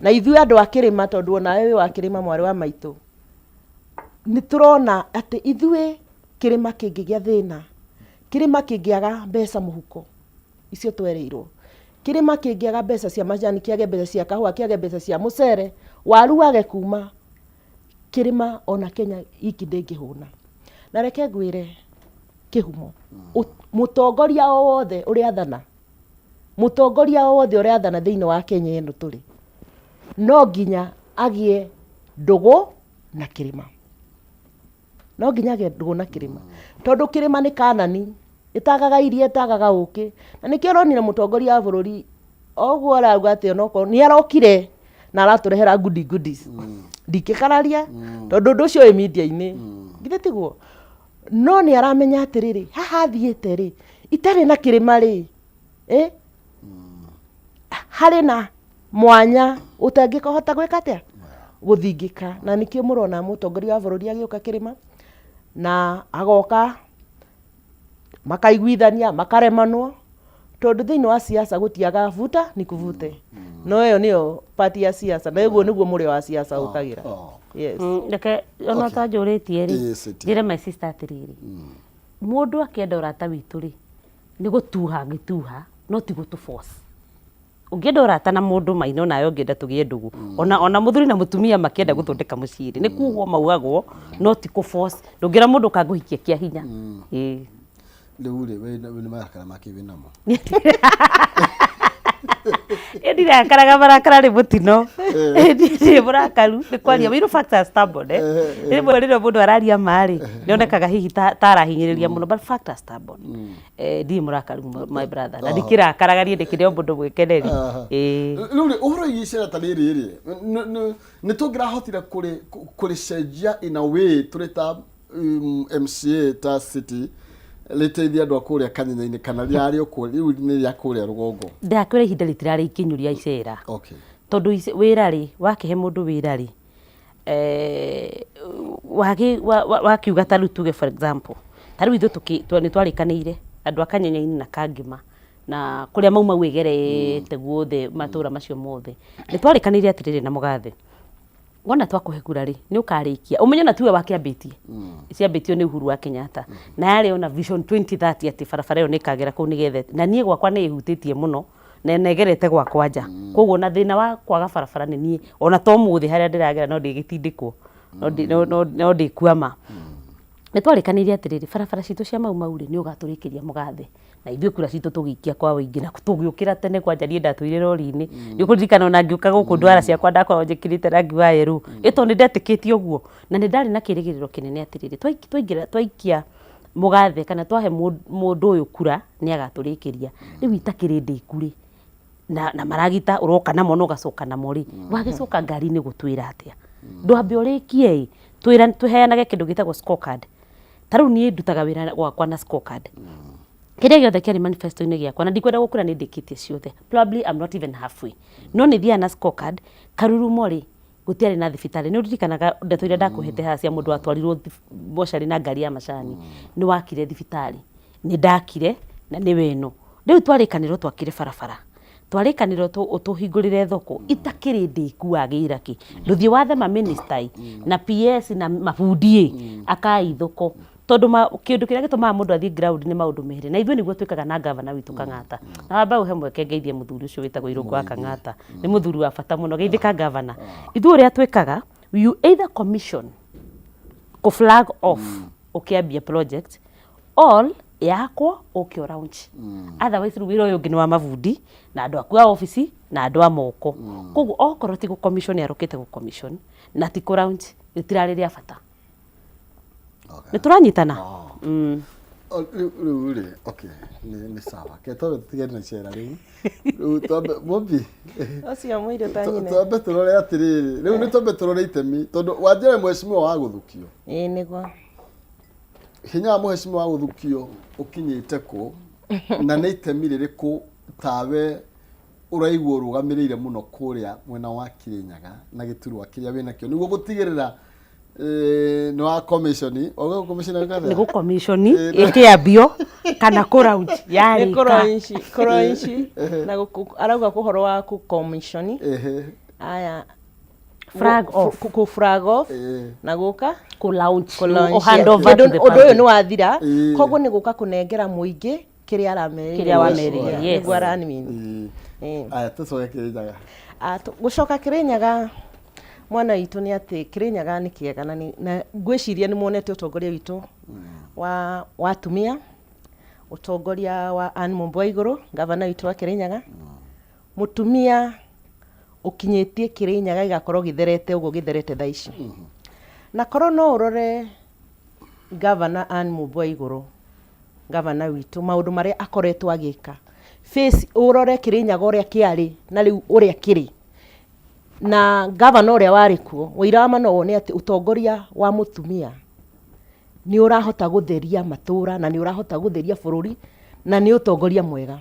Speaker 1: na ithuĩ andũ a kĩrĩma, tondũ onawe wĩ wa kĩrĩma mwarĩ wa maitũ, nĩ tũrona atĩ ithuĩ Kĩrĩma kĩngĩgĩa thĩna, kĩrĩma kĩngĩaga mbeca mũhuko, icio twerĩirwo, kĩrĩma kĩngĩaga mbeca cia macani, kĩage mbeca cia kahũa, kĩage mbeca cia mũcere, waru wage kuma, kĩrĩma ona Kenya iki ndĩngĩhũna. Na reke ngwĩre kĩhumo, mũtongoria o wothe ũrĩathana, mũtongoria o wothe ũrĩathana thĩinĩ wa Kenya ĩno tũrĩ, no nginya agĩe ndũgũ na kĩrĩma. No nginya agĩe ndũgũ na kĩrĩma. Tondũ kĩrĩma nĩ Kanani, ĩtagaga iria ĩtagaga ũkĩ. Na nĩkĩo ũronire mũtongoria wa bũrũri o ũguo arauga atĩ onokorwo nĩ arokire na aratũrehera goodie goodies. Ndingĩkararia tondũ ũndũ ũcio wĩ media-inĩ. Githĩ tiguo? No nĩ aramenya atĩrĩrĩ, haha thiĩte rĩ, itarĩ na kĩrĩma rĩ, harĩ na mwanya ũtangĩkahota gwĩka atĩa gũthingĩka. Na nĩkĩo mũrona mũtongoria wa bũrũri agĩũka kĩrĩma na agoka makaiguithania makaremanwo, tondũ thĩinĩ wa siasa gũtiagaga vuta ni kuvute. No ĩyo nĩyo part ya siasa, na ũguo nĩguo mũrĩo wa siasa ũkagĩra. Yes.
Speaker 3: Reke ona ũtanjũrĩtie rĩ, njĩre my sister atĩrĩrĩ, mũndũ akĩenda ũrata witũ rĩ, nĩ gũtuha angĩtuha no ti gũtũ force. Ũngĩenda ũrata na mũndũ maina onawe ũngĩenda tũgĩe ndũgũ. Ona mũthuri na mũtumia makĩenda gũthondeka mũciĩ rĩ, nĩ kuugwo maugagwo no ti kũ force. Ndũngĩra mũndũ ũkangũhikia kĩa hinya. Ĩĩ.
Speaker 2: Rĩu rĩ, we nĩ marakara makĩ wĩ namo?
Speaker 3: Niĩ ndirakaraga marakara nĩ mũtino. Ndirĩ mũrakaru nĩ kwaria. You know facts are stubborn eh. Rĩmwe rĩrĩa mũndũ araria ma rĩ, nĩ onekaga hihi ta arahinyĩrĩria mũno but facts are stubborn. Ndirĩ mũrakaru my brother na ndikĩrakaraga niĩ ndĩkĩrĩ o mũndũ mwĩkeneri. Ĩĩ.
Speaker 2: Rĩu rĩ, ũhoro wĩgiĩ icera ta rĩrĩ rĩ, nĩ tũngĩrahotire kũrĩcenjia in a way tũrĩ ta MCA ta city rĩteithie andũ a kũrĩa Kanyenya-inĩ kana rĩarĩ o kũrĩa, rĩu nĩ rĩa kũrĩa rũgongo?
Speaker 3: Ndakwĩra ihinda rĩtirarĩ ikinyu rĩa icera. Tondũ wĩra rĩ, wakĩhe mũndũ wĩra rĩ, wakiuga ta rĩu tuge for example, ta rĩu ithuĩ nĩ twarĩkanĩire andũ a Kanyenya-inĩ na Kangema na kũrĩa Mau Mau ĩgerete guothe matũra macio mothe, nĩ twarĩkanĩire atĩrĩrĩ na mũgathe, wona twakũhe kura rĩ, nĩ ũkarĩkia, ũmenye ona tiwe wakĩambĩtie, ciambĩtio nĩ Uhuru wa Kenyatta, na yarĩ ona Vision 2030 atĩ barabara ĩyo nĩ ĩkagera kũu nĩgetha, na niĩ gwakwa nĩ ĩhutĩtie mũno, na nĩ ĩgerete gwakwa nja, koguo ona thĩna wa kwaga barabara nĩ niĩ, ona ta ũmũthĩ harĩa ndĩragera no ndĩgĩtindĩkwo, no ndĩkwama. Nĩ twarĩkanĩire atĩrĩrĩ, barabara citũ cia Mau Mau rĩ, nĩ ũgatũrĩkĩria mũgathe, na ithuĩ kura citũ tũgĩikia kwa ũingĩ na tũgĩũkĩra tene kwanja niĩ ndatũire rori-inĩ. Nĩ ũkũririkana ona ngĩũka gũkũ ndwara ciakwa ndakoragwo njĩkĩrĩte rangi wa yerũ, ĩ tondũ nĩ ndetĩkĩtie ũguo, na nĩ ndarĩ na kĩrĩgĩrĩro kĩnene atĩrĩrĩ, twaingĩra twaikia mũgathe kana twahe mũndũ ũyũ kura nĩ agatũrĩkĩria. Rĩu itakĩrĩ ndĩku rĩ, na maragita ũroka namo na ũgacoka namo rĩ, wagĩcoka ngari-inĩ gũtwĩra atĩa? Ndwambe ũrĩkie ĩ, tũheanage kĩndũ gĩtagwo scorecard. Ta rĩu niĩ ndutaga wĩra gwakwa na scorecard. Kĩrĩa gĩothe kĩarĩ manifesto-inĩ gĩakwa, na ndikwenda gũkwĩra nĩ ndĩkĩtie ciothe, probably I'm not even halfway. No nĩ thiaga na scorecard, Karurumo rĩ, gũtiarĩ na thibitarĩ. Nĩ ũririkanaga ndeto iria ndakũhete haha cia mũndũ watwarirwo mocarĩ na ngari ya macani? Nĩ wakire thibitarĩ. Nĩ ndakire na nĩwe ĩno. Rĩu twarĩkanĩrwo twakire barabara. Twarĩkanĩrwo ũtũhingũrĩre thoko itakĩrĩ ndĩku wagĩra kĩ. Ndũthiĩ wathe ma minister ĩ, na PS na mabundi ĩ, akai thoko. Tondũ kĩndũ kĩrĩa gĩtũmaga mũndũ athiĩ ground nĩ maũndũ merĩ. Na ithuĩ nĩguo twĩkaga na ngavana witũ Kang'ata. Na wambe ũhe mweke ngeithie mũthuri ũcio wĩtagwo Irũngũ wa Kang'ata. Nĩ mũthuri wa bata mũno. Geithĩka ngavana. Ithuĩ ũrĩa twĩkaga, you either commission kũ flag off ũkĩambia project or yakwo ũke ũ launch. Otherwise rĩu wĩra ũyũ ũngĩ nĩ wa mabundi na andũ aku a obici na andũ a moko. Koguo okorwo ti gũ commission arũkĩte gũ commission na ti kũ launch rĩtirarĩ rĩa bata. Nĩ tũranyitana?
Speaker 2: Rĩu rĩu rĩ, okay, nĩ sawa. Ke twambe tũtigane na icera rĩu. Rĩu twambe Mũmbi.
Speaker 1: Ũcio mũirũ ta nyina.
Speaker 2: Twambe tũrore atĩrĩrĩ, rĩu nĩ twambe tũrore itemi tondũ wanjĩra mheshimiwa wa gũthukio.
Speaker 1: Ĩĩ nĩguo.
Speaker 2: Hinya wa mheshimiwa wa gũthukio ũkinyĩte kũ na nĩ itemi rĩrĩkũ tawe ũraigua ũrũgamĩrĩire mũno kũrĩa mwena wa Kirinyaga na gĩturwa kĩrĩa wĩnakĩo nĩguo gũtigĩrĩra nĩ wa commission wauga commission
Speaker 3: nĩ gũ commission ĩkĩambio kana kũ launch
Speaker 1: Nĩ
Speaker 3: yarĩka.
Speaker 1: kũronci na arauga ũhoro wa kũ commission. Aya,
Speaker 3: Flag off.
Speaker 1: Kũ flag off
Speaker 2: Ĩĩ.
Speaker 1: na gũka
Speaker 3: Kũ launch.
Speaker 1: kũ launch.
Speaker 3: Ũ hand over to
Speaker 1: Tondũ
Speaker 3: the
Speaker 1: ũndũ ũyũ
Speaker 3: public.
Speaker 1: nĩ wathira.
Speaker 2: Ĩĩ.
Speaker 1: Koguo nĩ gũka kũnengera mũingĩ kĩrĩa aramerĩire.
Speaker 3: Kĩrĩa wamerĩire, yes.
Speaker 1: Nĩguo aranimini.
Speaker 2: Ĩĩ. Aya, tũcoke Kĩrĩnyaga.
Speaker 1: Ah, gũcoka Kĩrĩnyaga mwana witũ nĩ atĩ Kĩrĩnyaga nĩ kĩega na na ngwĩciria nĩ muonete ũtongoria witũ wa atumia, ũtongoria wa Anne Mũmbua Igũrũ, gavana witũ wa Kĩrĩnyaga, mũtumia ũkinyĩtie Kĩrĩnyaga gĩgakorwo gĩtherete ũguo gĩtherete thaa ici. Na korwo no ũrore gavana Anne Mũmbua Igũrũ, gavana witũ, maũndũ marĩa akoretwo agĩka, face ũrore Kĩrĩnyaga ũrĩa kĩarĩ na rĩu ũrĩa kĩrĩ, na gavana ũrĩa warĩ kuo, ũira wa ma no wone atĩ ũtongoria wa mũtumia nĩ ũrahota gũtheria matũra na nĩ ũrahota gũtheria bũrũri na nĩ ũtongoria mwega.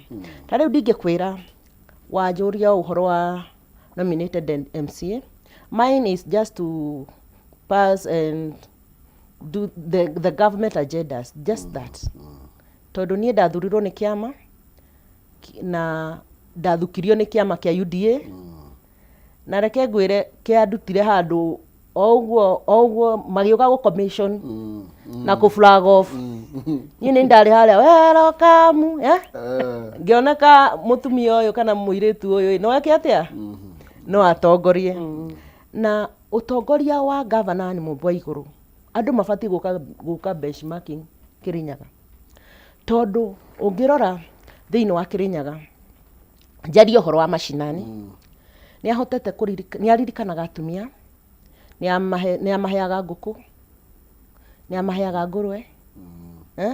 Speaker 1: Ta rĩu ndingĩkwĩra wanjũria ũhoro wa nominated MCA, mine is just to pass and do the government agendas, just that. Tondũ niĩ ndathurirwo nĩ kĩama na ndathukirio nĩ kĩama kĩa UDA, na reke ngwĩre kĩandutire handũ o ũguo o ũguo magĩũka gũ commission na kũ flag off, niĩ nĩ ndarĩ harĩa welcome, eh? Ngĩoneka mũtumia ũyũ kana mũirĩtu ũyũ no eke atĩa, no atongorie. Na ũtongoria wa gavana nĩ Mũmbua Igũrũ, andũ mabatiĩ gũka benchmarking Kĩrĩnyaga, tondũ ũngĩrora thĩinĩ wa Kĩrĩnyaga, njarie ũhoro wa macinani, nĩ ahotete nĩ aririkanaga atumia, nĩ amaheaga ngũkũ, nĩ amaheaga ngũrwe, eh?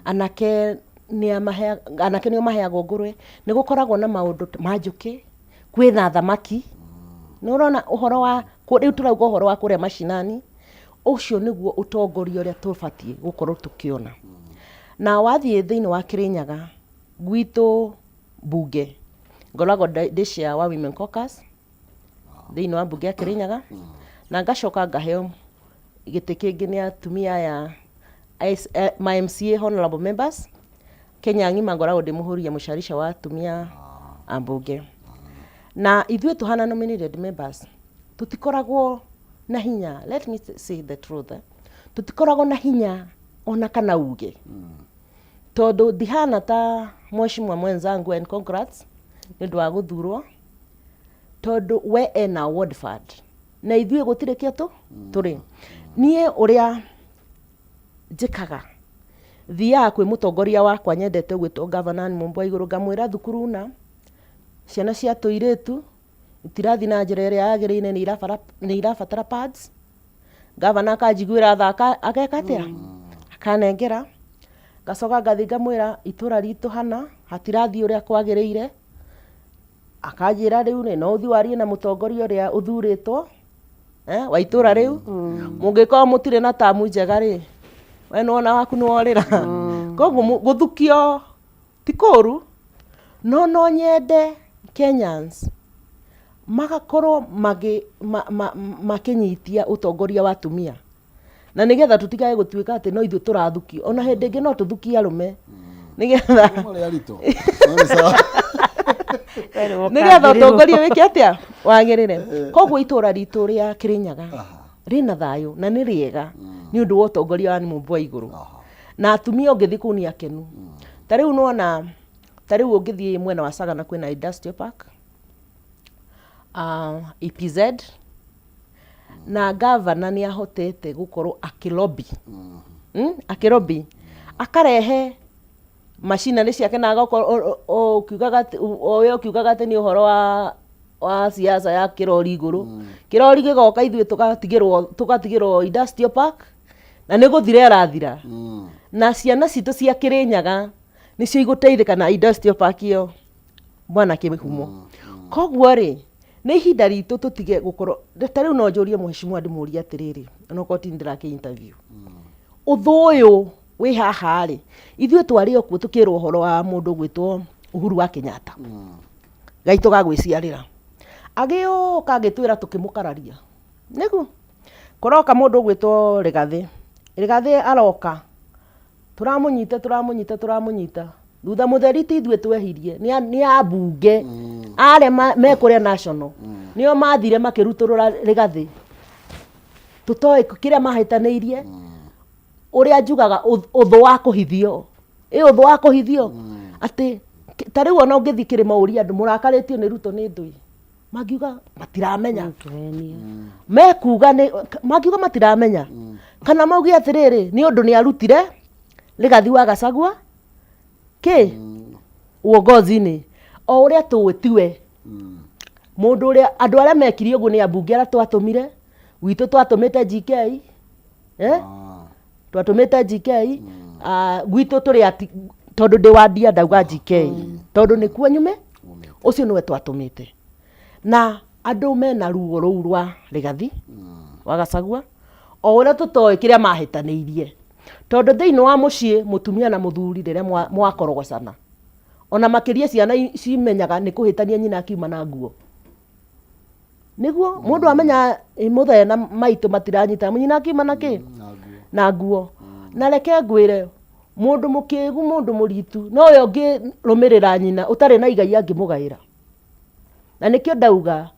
Speaker 1: Anake nĩ amaheaga, anake nĩo maheagwo ngũrwe, nĩ gũkoragwo na maũndũ ma njũkĩ, kwĩna thamaki. Nĩ ũrona ũhoro wa rĩu tũrauga ũhoro wa kũrĩa macinani, ũcio nĩguo ũtongoria ũrĩa tũbatiĩ gũkorwo tũkĩona. Na wathiĩ thĩinĩ wa Kĩrĩnyaga gwitũ mbunge, ngoragwo ndĩ chair wa Women Caucus thĩinĩ wa mbunge ya Kĩrĩnyaga, na ngacoka ngaheo gĩtĩ kĩngĩ nĩ atumia aya ma MCA honorable members Kenya ng'ima, ngoragwo ndĩ mũhũri mũcarica wa atumia a mbunge. Na ithuĩ tũhana nominated members tũtikoragwo na hinya, let me say the truth, eh? Tũtikoragwo na hinya ona kana uge, tondũ ndihana ta mheshimiwa mwenzangu, and congrats nĩ ũndũ wa gũthurwo, tondũ we ena ward fund na ithuĩ gũtirĩ kĩo tũ tũrĩ. Niĩ ũrĩa njĩkaga, thiaga kwĩ mũtongoria wakwa nyendete gwĩtwo Governor Mũmbua Igũrũ, ngamwĩra thukuru na ciana cia tũirĩtu itirathiĩ na njĩra ĩrĩa yagĩrĩire, nĩ irabatara pads. Gavana akanjiguĩra tha, ageka atĩa, akanengera. Ngacoka ngathiĩ ngamwĩra itũra ritũ hana hatirathiĩ ũrĩa kwagĩrĩire, akanjĩra rĩu rĩ no ũthiĩ warie na mũtongoria ũrĩa ũthurĩtwo wa itũra rĩu, mũngĩkorwo mũtirĩ na tamu njega rĩ, we nĩwona waku nĩworĩra. Koguo gũthukio ti kũru, no nyende Kenyans magakorwo makĩnyitia ũtongoria wa atumia, na nĩgetha tũtigae gũtuĩka atĩ no ithuĩ tũrathukio, ona hĩndĩ ĩngĩ no tũthukie arũme nĩgetha
Speaker 2: Marĩ aritũ. No nĩ sawa.
Speaker 1: nĩgetha ũtongoria wĩke atĩa, wagĩrĩre. Koguo itũra ritũ rĩa Kĩrĩnyaga rĩna thayũ na nĩ rĩega nĩ ũndũ wa ũtongoria wa Mũmbua Igũrũ, na atumia ũngĩthiĩ kũu nĩ akenu. Ta rĩu nĩwona, ta rĩu ũngĩthiĩ mwena wa Sagana kwĩna industrial park, EPZ, na gavana nĩ ahotete gũkorwo akĩlobby, akĩlobby akarehe macinarĩ ciake, na agakorwo ũkiugaga atĩ o we ũkiugaga atĩ nĩ ũhoro wa siasa ya kĩrori igũrũ, kĩrori gĩgoka, ithuĩ tũgatigĩrwo industrial park, na nĩ gũthira ĩrathira, na ciana citũ cia Kĩrĩnyaga nĩcio igũteithĩka na industrial park ĩyo, bwana Kĩhumo. Koguo rĩ, nĩ ihinda ritũ tũtige gũkorwo ta rĩu. No njũrie mheshimiwa, ndĩmũrie atĩrĩrĩ, onokorwo ti ndĩrakĩ interview ũthũ ũyũ wĩ haha rĩ, ithuĩ twarĩ o kuo tũkĩrwo ũhoro wa mũndũ gwĩtwo Uhuru wa Kenyatta, gaitũ ga gwĩciarĩra, agĩũka agĩtwĩra tũkĩmũkararia, nĩguo kũroka mũndũ ũgwĩtwo Rigathĩ. Rigathĩ aroka, tũramũnyita, tũramũnyita, tũramũnyita thutha mũtheri. Ti ithuĩ twehirie, nĩ ambunge arĩa mekũrĩa national. Nĩo mathire makĩrutũrũra Rigathĩ, tũtoĩ kĩrĩa mahĩtanĩirie. Ũrĩa njugaga ũthũ wa kũhithio, ĩ ũthũ wa kũhithio atĩ ta rĩu ona ũngĩthiĩ kĩrĩma ũrie andũ mũrakarĩtio nĩ Ruto nĩ thũ ĩ, mangiuga matiramenya. Mekuga nĩ mangiuga matiramenya, kana mauge atĩrĩrĩ, nĩ ũndũ nĩ arutire Rigathi wa Gachagua kĩ uongozi-inĩ, o ũrĩa tũĩ tiwe mũndũ ũrĩa. Andũ arĩa mekire ũguo nĩ ambunge arĩa twatũmire gwitũ, twatũmĩte GK, eh? Twatũmĩte GK, ah, gwitũ tũrĩ ati tondũ ndĩ wa ndia ndauga GK tondũ nĩkuo nyume, ũcio nĩwe twatũmĩte. Na andũ mena ruo rũu rwa Rigathi wa Gachagua, o ũrĩa tũtoĩ kĩrĩa mahĩtanĩirie, tondũ thĩinĩ wa mũciĩ mũtumia na mũthuri rĩrĩa mwakorogocana, ona makĩria ciana cimenyaga nĩ kũhĩtania nyina akiuma na nguo, nĩguo mũndũ amenya ĩ, mũthee na maitũ matiranyita, nyina akiuma na kĩ? Na nguo. Na reke ngwĩre, mũndũ mũkĩgu, mũndũ mũritu nowe ũngĩrũmĩrĩra nyina ũtarĩ na igai angĩmũgaĩra. Na nĩkĩo ndauga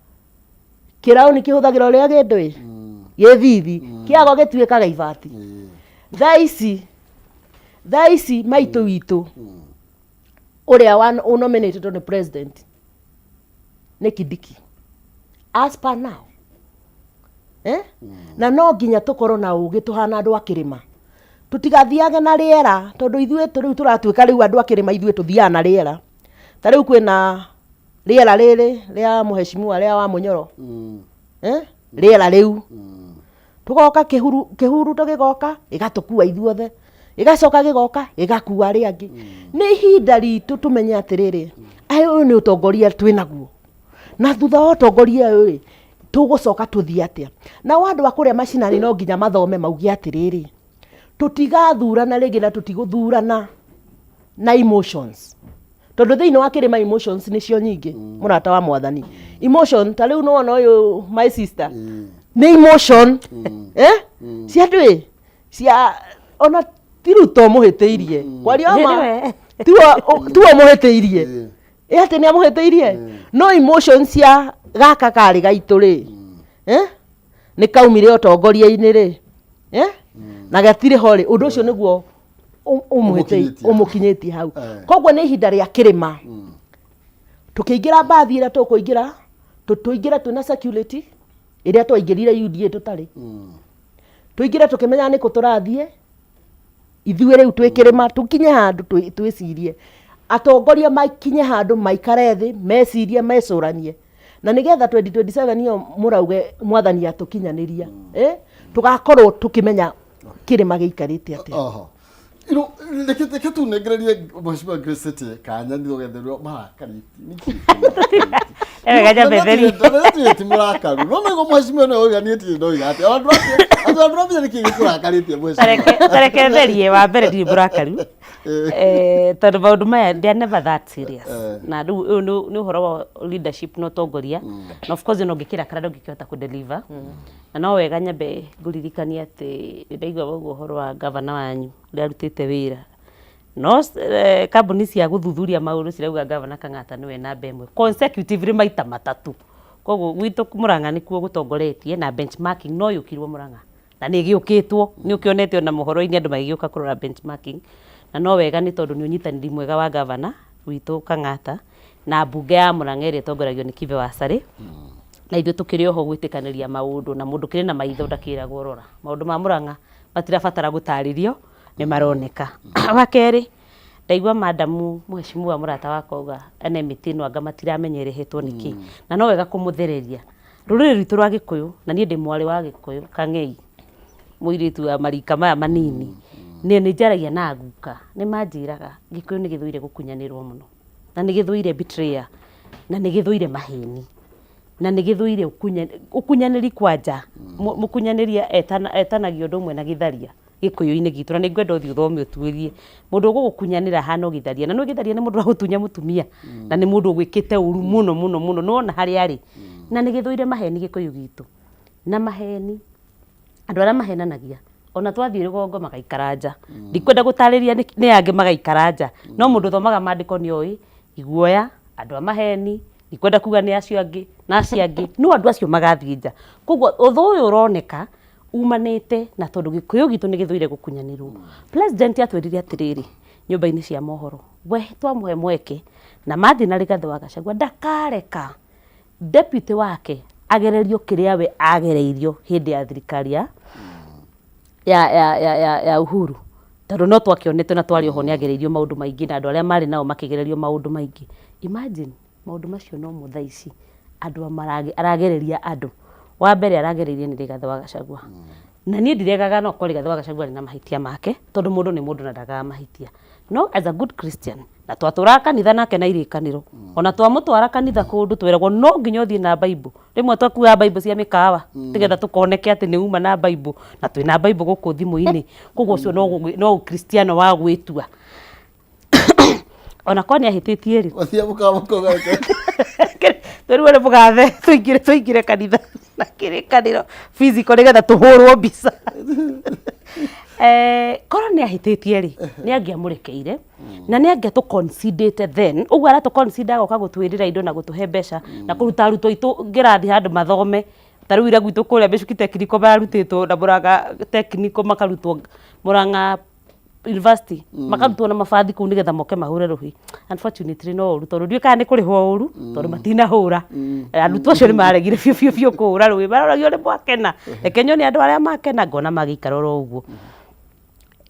Speaker 1: kĩraũni kĩhũthagĩra ũrĩa kĩndũ ĩ gĩthithi kĩago gĩtuĩkaga ibati. Thaa ici maitũ witũ ũrĩa ũnominated nĩ president nĩ Kindiki as per now, eh? Na no nginya tũkorwo na ũgĩ tũhana andũ a kĩrĩma, tũtigathiage na rĩera, tondũ ithuĩ rĩu tũratuĩka rĩu andũ a kĩrĩma, ithuĩ tũthiaga na rĩera. Ta rĩu kwĩna rĩera rĩrĩ rĩa mũheshimiwa rĩa wa Mũnyoro, eh? Rĩera rĩu tũgoka kĩhuru, kĩhuruto gĩgoka gĩgatũkua ithuothe, gĩgacoka gĩgoka gĩgakua arĩa angĩ. Nĩ ihinda ritũ tũmenye atĩrĩrĩ, aya ũyũ nĩ ũtongoria twĩ naguo, na thutha wa ũtongoria ũyũ rĩ, tũgũcoka tũthiĩ atĩa? Nao andũ a kũrĩa macinani no nginya mathome mauge atĩrĩrĩ, tũtigathurana rĩngĩ na tũtigũthurana na emotions, tondũ thĩinĩ wa kĩrĩma emotions nĩcio nyingĩ. Mũrata wa mwathani, emotion ta rĩu nĩwona ũyũ my sister nĩ emotion, eh, cia andũ ĩ cia ona ti Ruto mũhĩtĩirie kwaria ma.
Speaker 3: Nĩwe.
Speaker 1: Tiwe mũhĩtĩirie ĩ atĩ nĩ amũhĩtĩirie, no emotion cia gaka karĩ gaitũ rĩ, eh, nĩ kaumire ũtongoria-inĩ rĩ, eh, na gatirĩ ho rĩ, ũndũ ũcio nĩguo
Speaker 2: Ũmũkinyĩtie.
Speaker 1: Ũmũkinyĩtie hau.
Speaker 2: Eh.
Speaker 1: Koguo nĩ ihinda rĩa kĩrĩma tũkĩingĩra mbathi ĩrĩa tũkũingĩra, tũingĩre twĩna security ĩrĩa twaingĩrire UDA tũtarĩ, tũingĩre tũkĩmenyaga nĩkũ tũrathiĩ. Ithuĩ rĩu twĩ kĩrĩma tũkinye handũ twĩcirie, atongoria makinye handũ maikare thĩ mecirie, mecũranie, na nĩgetha 2027 ĩyo mũrauge mwathani atũkinyanĩria, eh, tũgakorwo tũkĩmenya kĩrĩma gĩikarĩte atĩa.
Speaker 2: Oho. Iro reke tunengererie Mheshimiwa Grace City kanya nĩ ũgetherwo marakarĩtie.
Speaker 3: Ewe ganya betheri.
Speaker 2: Nĩ ti mũrakaru. No nĩguo mheshimiwa nĩ oiga niĩ tirĩ ndoiga atĩ. Ona ndũramenya nĩkĩ gĩkũrakarĩtie mheshimiwa.
Speaker 3: Tareke therie wa mbere, ndirĩ mũrakaru. Eh, tondũ maũndũ maya they are never that serious.
Speaker 2: Eh.
Speaker 3: Na rĩu ũyũ nĩ ũhoro wa leadership na ũtongoria, na of course ona ũngĩkĩrakara ndũngĩkĩhota kũ-deliver. Na no wega nyambe ngũririkanie atĩ nĩ ndaigua wauga ũhoro wa gavana wanyu ũrĩa arutĩte wĩra, no kambuni cia gũthuthuria maũndũ cirauga gavana Kang'ata nĩwe namba ĩmwe consecutively maita matatũ. Koguo gwitũ Mũrang'a nĩkuo gũtongoretie na benchmarking no yũkirwo Mũrang'a na nĩ ĩgĩũkĩtwo, nĩ ũkĩonete ona mohoro-inĩ andũ magĩgĩũka kũrora benchmarking. Na no wega nĩ tondũ nĩ ũnyitanĩri mwega wa gavana witũ Kang'ata na mbunge ya Mũrang'a ĩrĩa ĩtongoragio nĩ Kibe wa Carĩ, na ithuĩ tũkĩrĩ oho gwĩtĩkanĩria maũndũ, na mũndũ ũkĩrĩ na maitho ndakĩragwo rora. Maũndũ ma Mũrang'a matirabatara gũtarĩrio, nĩ maroneka. Wa kerĩ, ndaigua madamu mheshimiwa mũrata wakwa auga ene mĩtĩ ĩno anga matiramenya ĩrehetwo nĩkĩ, na no wega kũmũthereria rũrĩrĩ rwitũ rwa Gĩkũyũ. Na niĩ ndĩ mwarĩ wa Gĩkũyũ kang'ei, mũirĩtu wa marika maya manini, nĩ njaragia na guka, nĩ manjĩraga Gĩkũyũ nĩ gĩthũire gũkunyanĩrwo mũno, na nĩ gĩthũire betrayal, na nĩ gĩthũire maheni, na nĩ gĩthũire ũkunyanĩri. Kwanja mũkunyanĩria etanagio ũndũ ũmwe na gĩtharia Gĩkũyũ-inĩ gitũ, na nĩ ngwenda ũthiĩ ũthome ũtuĩrie mũndũ ũgũgũkunyanĩra ahana o gĩtharia. Na nĩ gĩtharia nĩ mũndũ ũragũtunya mũtumia, na nĩ mũndũ ũgwĩkĩte ũru mũno mũno mũno, nĩ wona harĩa arĩ. Na nĩ gĩthũire maheni Gĩkũyũ gitũ, na maheni, andũ arĩa mahenanagia ona twathiĩ rũgongo magaikara nja. Ndikwenda gũtarĩria nĩ angĩ magaikara nja, no mũndũ ũthomaga mandĩko nĩ oĩ iguoya, andũ a maheni. Ndikwenda kuga nĩ acio angĩ na acio angĩ, no andũ acio magathiĩ nja. Koguo ũthũ ũyũ ũroneka umanĩte na tondũ Gĩkũyũ gitũ nĩ gĩthũire gũkunyanĩrwo. President atwĩrire atĩrĩrĩ nyũmba-inĩ cia mohoro, we twamũhe mweke na mathiĩ na Rigathĩ wa Gachagua ndakareka deputy wake agererio kĩrĩa we agereirio hĩndĩ ya thirikari ya ya ya ya ya, ya Uhuru, tondũ no twakĩonete na twarĩ oho nĩ agereirio maũndũ maingĩ na andũ arĩa marĩ nao makĩgererio maũndũ maingĩ. Imagine maũndũ macio nomo thaa ici andũ aragereria andũ. Wa mbere aragereirie nĩ Rigathĩ wa Gachagua. Na niĩ ndiregaga no korwo Rigathĩ wa Gachagua arĩ na mahĩtia make, tondũ mũndũ nĩ mũndũ na ndagaga mahĩtia. No as a good Christian, na twatũraga kanitha nake na irĩkanĩro, ona twamũtwara kanitha kũndũ tweragwo no nginya ũthiĩ na Bible. Rĩmwe twakuaga Bible cia mĩkawa nĩgetha tũkoneke atĩ nĩ uma na Bible, na twĩna Bible gũkũ thimũ-inĩ. Koguo ũcio no ũkristiano wa gwĩtua. Ona korwo nĩ ahĩtĩtie rĩ,
Speaker 2: Wathia mũkawa mũkauga
Speaker 3: twĩrwo nĩ mũgathe tũingĩre tũingĩre kanitha na kĩrĩkanĩro physical nĩgetha tũhũrwo mbica. Korwo nĩ ahĩtĩtie rĩ, nĩ angĩamũrekeire na nĩ angĩatũ concedete then. Ũguo aratũ concede agoka gũtwĩrĩra indo na gũtũhe mbeca na kũruta arutwo aitũ ngĩrathi handũ mathome. Ta rĩu ira gwitũ kũrĩa Mĩcuki Technical mararutĩtwo na Mũrang'a Technical makarutwo Mũrang'a University makarutwo na mabathi kũu nĩgetha moke mahũre rũhĩ. Unfortunately no ũru tondũ ndiũĩ kana nĩ kũrĩhwo ũru tondũ matinahũra. Arutwo acio nĩ maregire biũ biũ biũ kũhũra rũhĩ, maroragio nĩ mwakena, reke nyone andũ arĩa makena ngona magĩikara oro ũguo.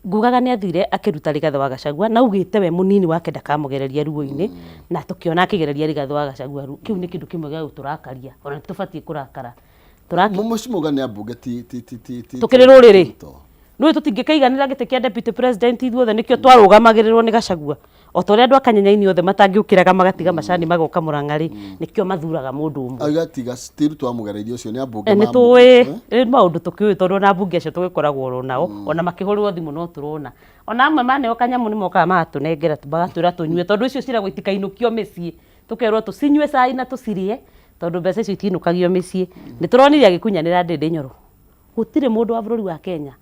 Speaker 3: Ngugaga nĩ athire akĩruta Rigathĩ wa Gachagua na augĩte we mũnini wake ndakamũgereria ruo-inĩ na tũkĩona akĩgereria Rigathĩ wa Gachagua ruo. Kĩu nĩ kĩndũ kĩmwe gĩa gũtũrakaria ona nĩ tũbatiĩ kũrakara.
Speaker 2: Mũciĩ nĩ ambunge ti ti ti ti ti
Speaker 3: Tũkĩrĩ rũrĩrĩ. Ruto. Nĩũĩ tũtingĩkĩiganĩra gĩtĩ kĩa deputy president ithuothe, nĩkĩo twarũgamagĩrĩrwo nĩ Gachagua. O ta ũrĩa andũ a Kanyenyaini othe matangĩũkĩraga magatiga macani magoka Mũrang'a rĩ, nĩkĩo mathuraga mũndũ ũmwe.
Speaker 2: Auga tiga ti Ruto wamũgereirie ũcio nĩ ambunge.
Speaker 3: Nĩ tũĩ nĩ maũndũ tũkĩũĩ tondũ ona ambunge acio tũgĩkoragwo oro nao, ona makĩhũrĩrwo thimũ no tũrona. Ona amwe maneo kanyamũ nĩ mokaga magatũnengera magatwĩra tũnyue tondũ icio ciragwo itikainũkio mĩciĩ. Tũkerwo tũcinyue cai na tũcirĩe tondũ mbeca icio itinũkagio mĩciĩ. Nĩ tũronire agĩkunyanĩra Ndĩndĩ Nyoro. Gũtirĩ mũndũ wa bũrũri wa Kenya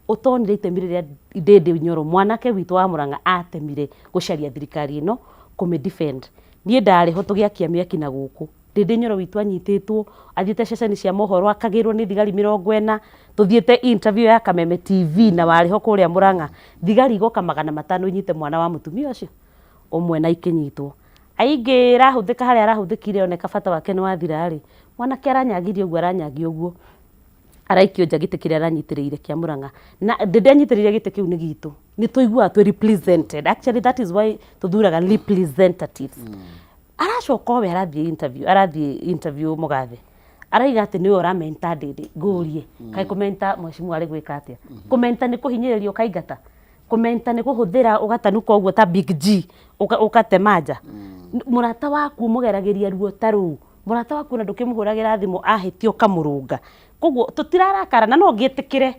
Speaker 3: ũtonire itemi rĩrĩa Ndĩndĩ Nyoro mwanake witũ wa Mũrang'a atemire gũcaria thirikari ĩno kũmĩ defend. Niĩ ndarĩ ho tũgĩakia mĩaki na gũkũ. Ndĩndĩ Nyoro witũ anyitĩtwo athiĩte ceceni cia mohoro akagĩrwo nĩ thigari 40, tũthiĩte interview ya Kameme TV na warĩ ho kũrĩa Mũrang'a, thigari igoka 500 inyite mwana wa mũtumia ũcio ũmwe na ikĩnyitwo. Aingĩ ĩrahũthĩka harĩa arahũthĩkire oneka bata wake nĩ wathira rĩ, mwanake aranyagirio ũguo aranyagia ũguo, araikio nja gĩtĩ kĩrĩa aranyitĩrĩire kĩa Mũrang'a. Na Ndĩndĩ anyitĩrĩire gĩtĩ kĩu nĩ gitũ. Nĩ tũiguaga twĩ represented. Actually that is why tũthuraga representatives. Aracoka o we arathiĩ interview, arathiĩ interview mũgathe. Araiga atĩ nĩwe ũramenta Ndĩndĩ. Ngũrie, kaĩ kũmenta mheshimiwa arĩ gwĩka atĩa? Kũmenta nĩ kũhinyĩrĩria ũkaingata? Kũmenta nĩ kũhũthĩra ũgatanuka ũguo ta Big G ũgatema nja. Mũrata waku ũmũgeragĩria ruo ta rũu, mũrata waku ona ndũkĩmũhũragĩra thimũ ahĩtia ũkamũrũnga. Koguo tũtirarakara na no ngĩtĩkĩre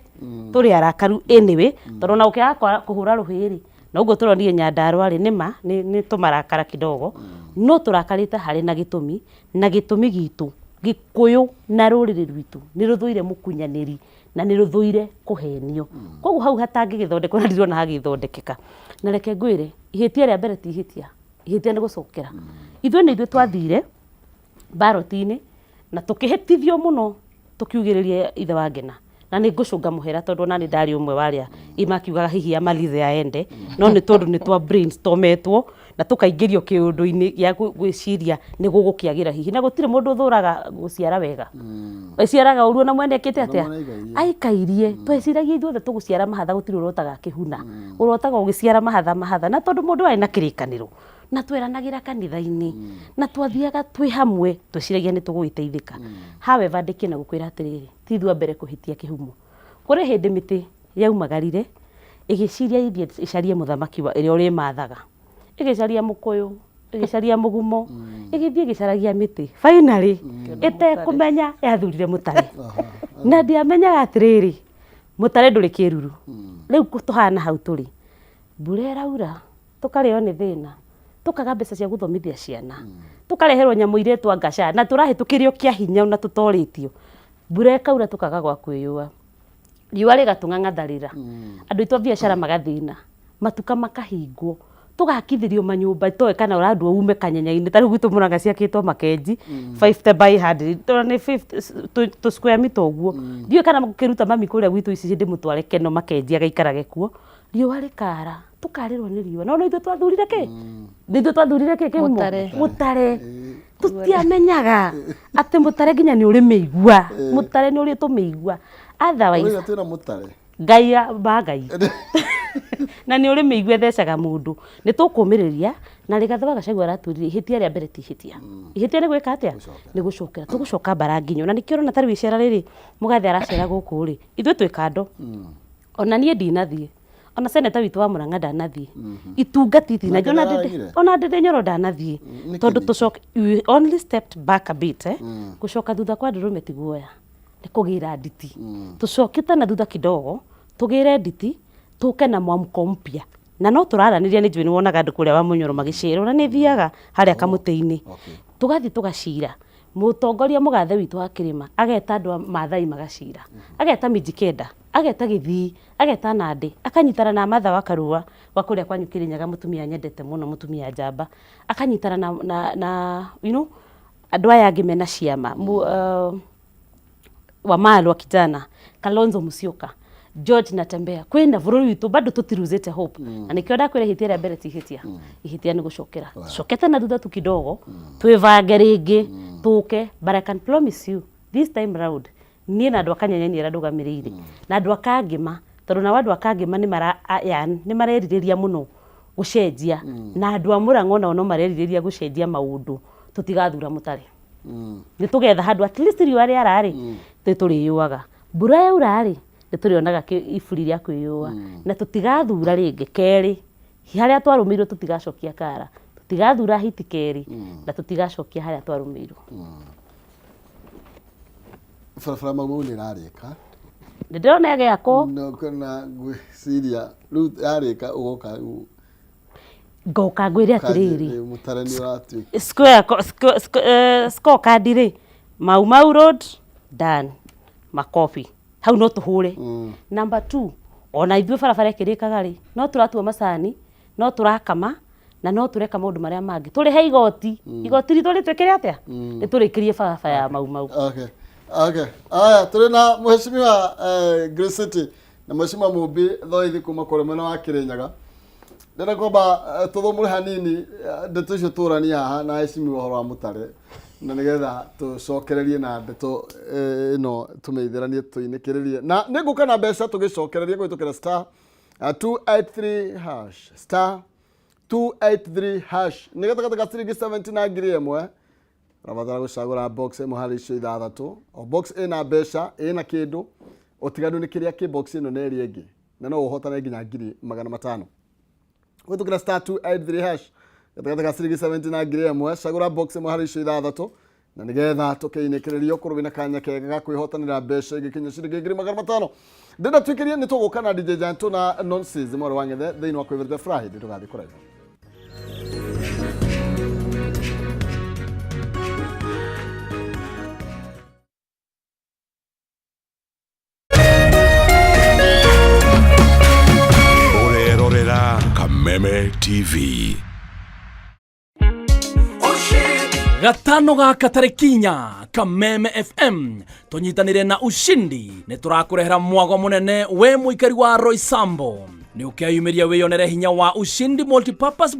Speaker 3: tũrĩ arakaru anyway, tondũ ona ũkĩaga kũhũra rũhĩ rĩ, na ũguo tũronire Nyandarua rĩ, nĩma nĩ tũmarakara kidogo, no tũrakarĩte harĩ na gĩtũmi, na gĩtũmi gitũ Gĩkũyũ na rũrĩrĩ rwitũ nĩ rũthũire mũkunyanĩri na nĩ rũthũire kũhenio. Koguo hau hatangĩgĩthondekwo na ndirona hagĩthondekeka. Na reke ngwĩre, ihĩtia rĩa mbere ti ihĩtia, ihĩtia nĩ gũcokera. Ithuĩ nĩ ithuĩ twathire ballot-inĩ na tũkĩhĩtithio mũno tũkiugĩrĩria ithe wa Ngena. Na nĩ ngũcũnga mũhera tondũ ona nĩ ndarĩ ũmwe wa arĩa makiugaga hihi amalize aende, no nĩ tondũ nĩ twa brainstormetwo na tũkaingĩrio kĩũndũ-inĩ gĩa gwĩciria nĩ gũgũkĩagĩra hihi. Na gũtirĩ mũndũ ũthũraga gũciara wega. Ĩciaraga ũru ona mwene ekĩte atĩa? Aikairie. Tweciragia ithuothe tũgũciara mahatha gũtirĩ ũrotaga akĩhuna. Ũrotaga ũgĩciara mahatha mahatha. Na tondũ mũndũ arĩ na kĩrĩkanĩro, na tweranagĩra kanitha-inĩ, na twathiaga twĩ hamwe, tweciragia nĩ tũgũgĩteithĩka. However, ndĩkĩe na gũkwĩra atĩrĩrĩ, ti ithuĩ a mbere kũhĩtia kĩhumo. Kũrĩ hĩndĩ mĩtĩ yaumagarire, ĩgĩciria ĩthiĩ ĩcarie mũthamaki ĩrĩa ũrĩmathaga. Ĩgĩcaria mũkũyũ, ĩgĩcaria mũgumo, ĩgĩthiĩ ĩgĩcaragia mĩtĩ. Finally, ĩtekũmenya yathurire mũtare. Na ndiamenyaga atĩrĩrĩ, mũtare ndũrĩ kĩruru. Rĩu tũhana hau tũrĩ, mbura ĩraura, tũkarĩo nĩ thĩna, tũkaga mbeca cia gũthomithia ciana, tũkareherwo nyamũ iretwo ngaca, na tũrahĩtũkĩrio kĩa hinya ona tũtorĩtio. Mbura ĩkaura tũkaga gwa kwĩyũa, riũa rĩgatũng'ang'atharĩra, andũ aitũ a biacara magathĩna, matuka makahingwo, Tũgakithĩrio manyũmba toĩ kana ũrandwo ume kanyenya-inĩ. Ta rĩu gwitũ Mũrang'a ciakĩtwo makenji 50 by 100, tondũ nĩ 50 tũ square meter ũguo. Ndiũĩ kana ngũkĩruta mami kũrĩa gwitũ ici ndĩmũtware Keno makenji agaikarage kuo. Riũa rĩkara, tũkarĩrwo nĩ riũa. No nĩ ithuĩ twathurire kĩ? Nĩ ithuĩ twathurire kĩ kĩhumo?
Speaker 1: Mũtare.
Speaker 3: Mũtare. Tũtiamenyaga atĩ mũtare nginya nĩ ũrĩ mĩigua. Mũtare nĩ ũrĩ tũmĩigua. Otherwise,
Speaker 2: Ũrĩa twĩna mũtare.
Speaker 3: Ngai ba Ngai. Na nĩ ũrĩ mĩigua ĩthecaga mũndũ. Nĩ tũkũmĩrĩria na Rigathĩ wa Gachagua aratwĩrire ihĩtia rĩa mbere ti ihĩtia. Ihĩtia nĩ gwĩka atĩa? Nĩ gũcokera. Tũgũcoka mbara nginyo. Na nĩkĩo ũrona ta rĩu icera rĩrĩ mũgathe aracera gũkũ rĩ, ithuĩ twĩ kando. Ona niĩ ndinathiĩ. Ona seneta witũ wa Murang'a ndanathiĩ. Itungati itinathiĩ.
Speaker 2: Nake ndararegire?
Speaker 3: Ona Ndĩndĩ Nyoro ndanathiĩ.
Speaker 2: Nĩkĩ
Speaker 3: Tondũ
Speaker 2: ningĩ?
Speaker 3: tũcoke, we only stepped back a bit, eh? Gũcoka thutha kwa ndũrũme ti guoya. Nĩ kũgĩra nditi. Tũcokete na thutha kidogo, tũgĩre nditi, tũke na mwamko mpya. Na no tũraranĩria, nĩ njũĩ nĩ wonaga andũ kũrĩa wa Mũnyoro magĩcĩra, ona nĩ thiaga harĩa kamũtĩ-inĩ. Tũgathiĩ tũgacira. Mũtongoria mũgathe witũ wa kĩrĩma ageta andũ a Maathai magacira. Ageta Mijikenda, ageta Gĩthii, ageta Nandĩ, akanyitana na Martha wa Karua wa kũrĩa kwanyu Kĩrĩnyaga, mũtumia nyendete mũno, mũtumia njamba. Akanyitana na you know, andũ aya angĩ mena ciama. Wamalwa kijana, Kalonzo Musyoka, George Natembeya. Kwĩna bũrũri witũ bado tũtiruzĩte hope. Na nĩkĩo ndakwĩra ihĩtia rĩa mbere ti ihĩtia. Ihĩtia nĩ gũcokera. Tũcokete na thutha tu kidogo, twĩbange rĩngĩ, tũke. But I can promise you, this time round, niĩ na andũ a Kanyanya arĩa ndũgamĩrĩire, na andũ a Kangĩma, tondũ nao andũ a Kangĩma nĩ marerirĩria mũno gũcenjia, na andũ a Mũrang'a onao no marerirĩria gũcenjia maũndũ. Tũtigathura mũtare. Nĩ tũgetha handũ at least riũa rĩara rĩ, nĩ tũrĩyũaga. Mbura yaura rĩ, nĩ tũrĩonaga iburi rĩa kwĩyũa. Na tũtigathura rĩngĩ kerĩ. Harĩa twarũmĩirwo tũtigacokia kara. Tũtigathura hiti kerĩ, na tũtigacokia harĩa twarũmĩirwo.
Speaker 2: Barabara Mau Mau nĩ ĩrarĩka.
Speaker 3: Nĩ ndĩrona ĩgĩakwo.
Speaker 2: No, na ngwĩciria rĩu yarĩka ũgoka rĩu.
Speaker 3: Ngoka ngwĩre atĩrĩrĩ.
Speaker 2: Mũtare nĩ ũratuĩka.
Speaker 3: Scorecard rĩ, Mau Mau Road done, makobi. Hau no tũhũre. Number 2, ona ithuĩ barabara ĩkĩrĩkaga rĩ, no tũratua macani, no tũrakama, na no tũreka maũndũ marĩa mangĩ. Tũrĩhe igoti. Igoti ritũ rĩtwĩkĩre atĩa? Rĩtũrĩkĩrie barabara ya Mau Mau.
Speaker 2: Okay. Okay. Aya, tũrĩ na mheshimiwa Grace City na mheshimiwa Mumbi Thoithi kuma kũrĩa mwena wa Kĩrĩnyaga. Ndĩrenda kwamba tũthũmũre hanini ndeto icio tũranie haha na heshimiwa ũhoro wa mũtare, na nĩgetha tũcokererie na ndeto ĩno tũmeithĩranie tũinĩkĩrĩrie. Na nĩ ngũka na mbeca tũgĩcokereria kũhĩtũkĩra star 283 hash, star 283 hash. Nĩ gatagatĩ ka ciringi 70 na ngiri ĩmwe. Ũrabatara gũcagũra box ĩmwe harĩ icio ithathatũ. O box ĩna mbeca, ĩna kĩndũ, ũtiganu nĩ kĩrĩa kĩ box ĩno na ĩrĩa ĩngĩ. Na no ũhotane nginya ngiri magana matano. Kũhĩtũkĩra star 283 hash, gatagatĩ ka ciringi 70 na ngiri ĩmwe, cagũra box ĩmwe harĩ icio ithathatũ, na nĩgetha tũkĩinĩkĩrĩrio ũkorwo wĩna kanya kega ga kwĩhotanĩra mbeca igĩkinya ciringi ngiri magana matano. Ndĩrenda twĩkĩrie nĩ tũgũka na DJ Janto na Nonsense mwarĩ wa Ng'ethe thĩinĩ wa Kwĩverete Friday, ndũgathiĩ kũraihu.
Speaker 4: Ũrerorera Kameme TV.
Speaker 5: Gatano gaka tarĩki inya Kameme FM tũnyitanĩre na Ushindi nĩ tũrakũrehera mwago mũnene we mũikari wa Roysambu. Nĩ ũkeyumĩria wĩyonere hinya wa Ushindi Multipurpose.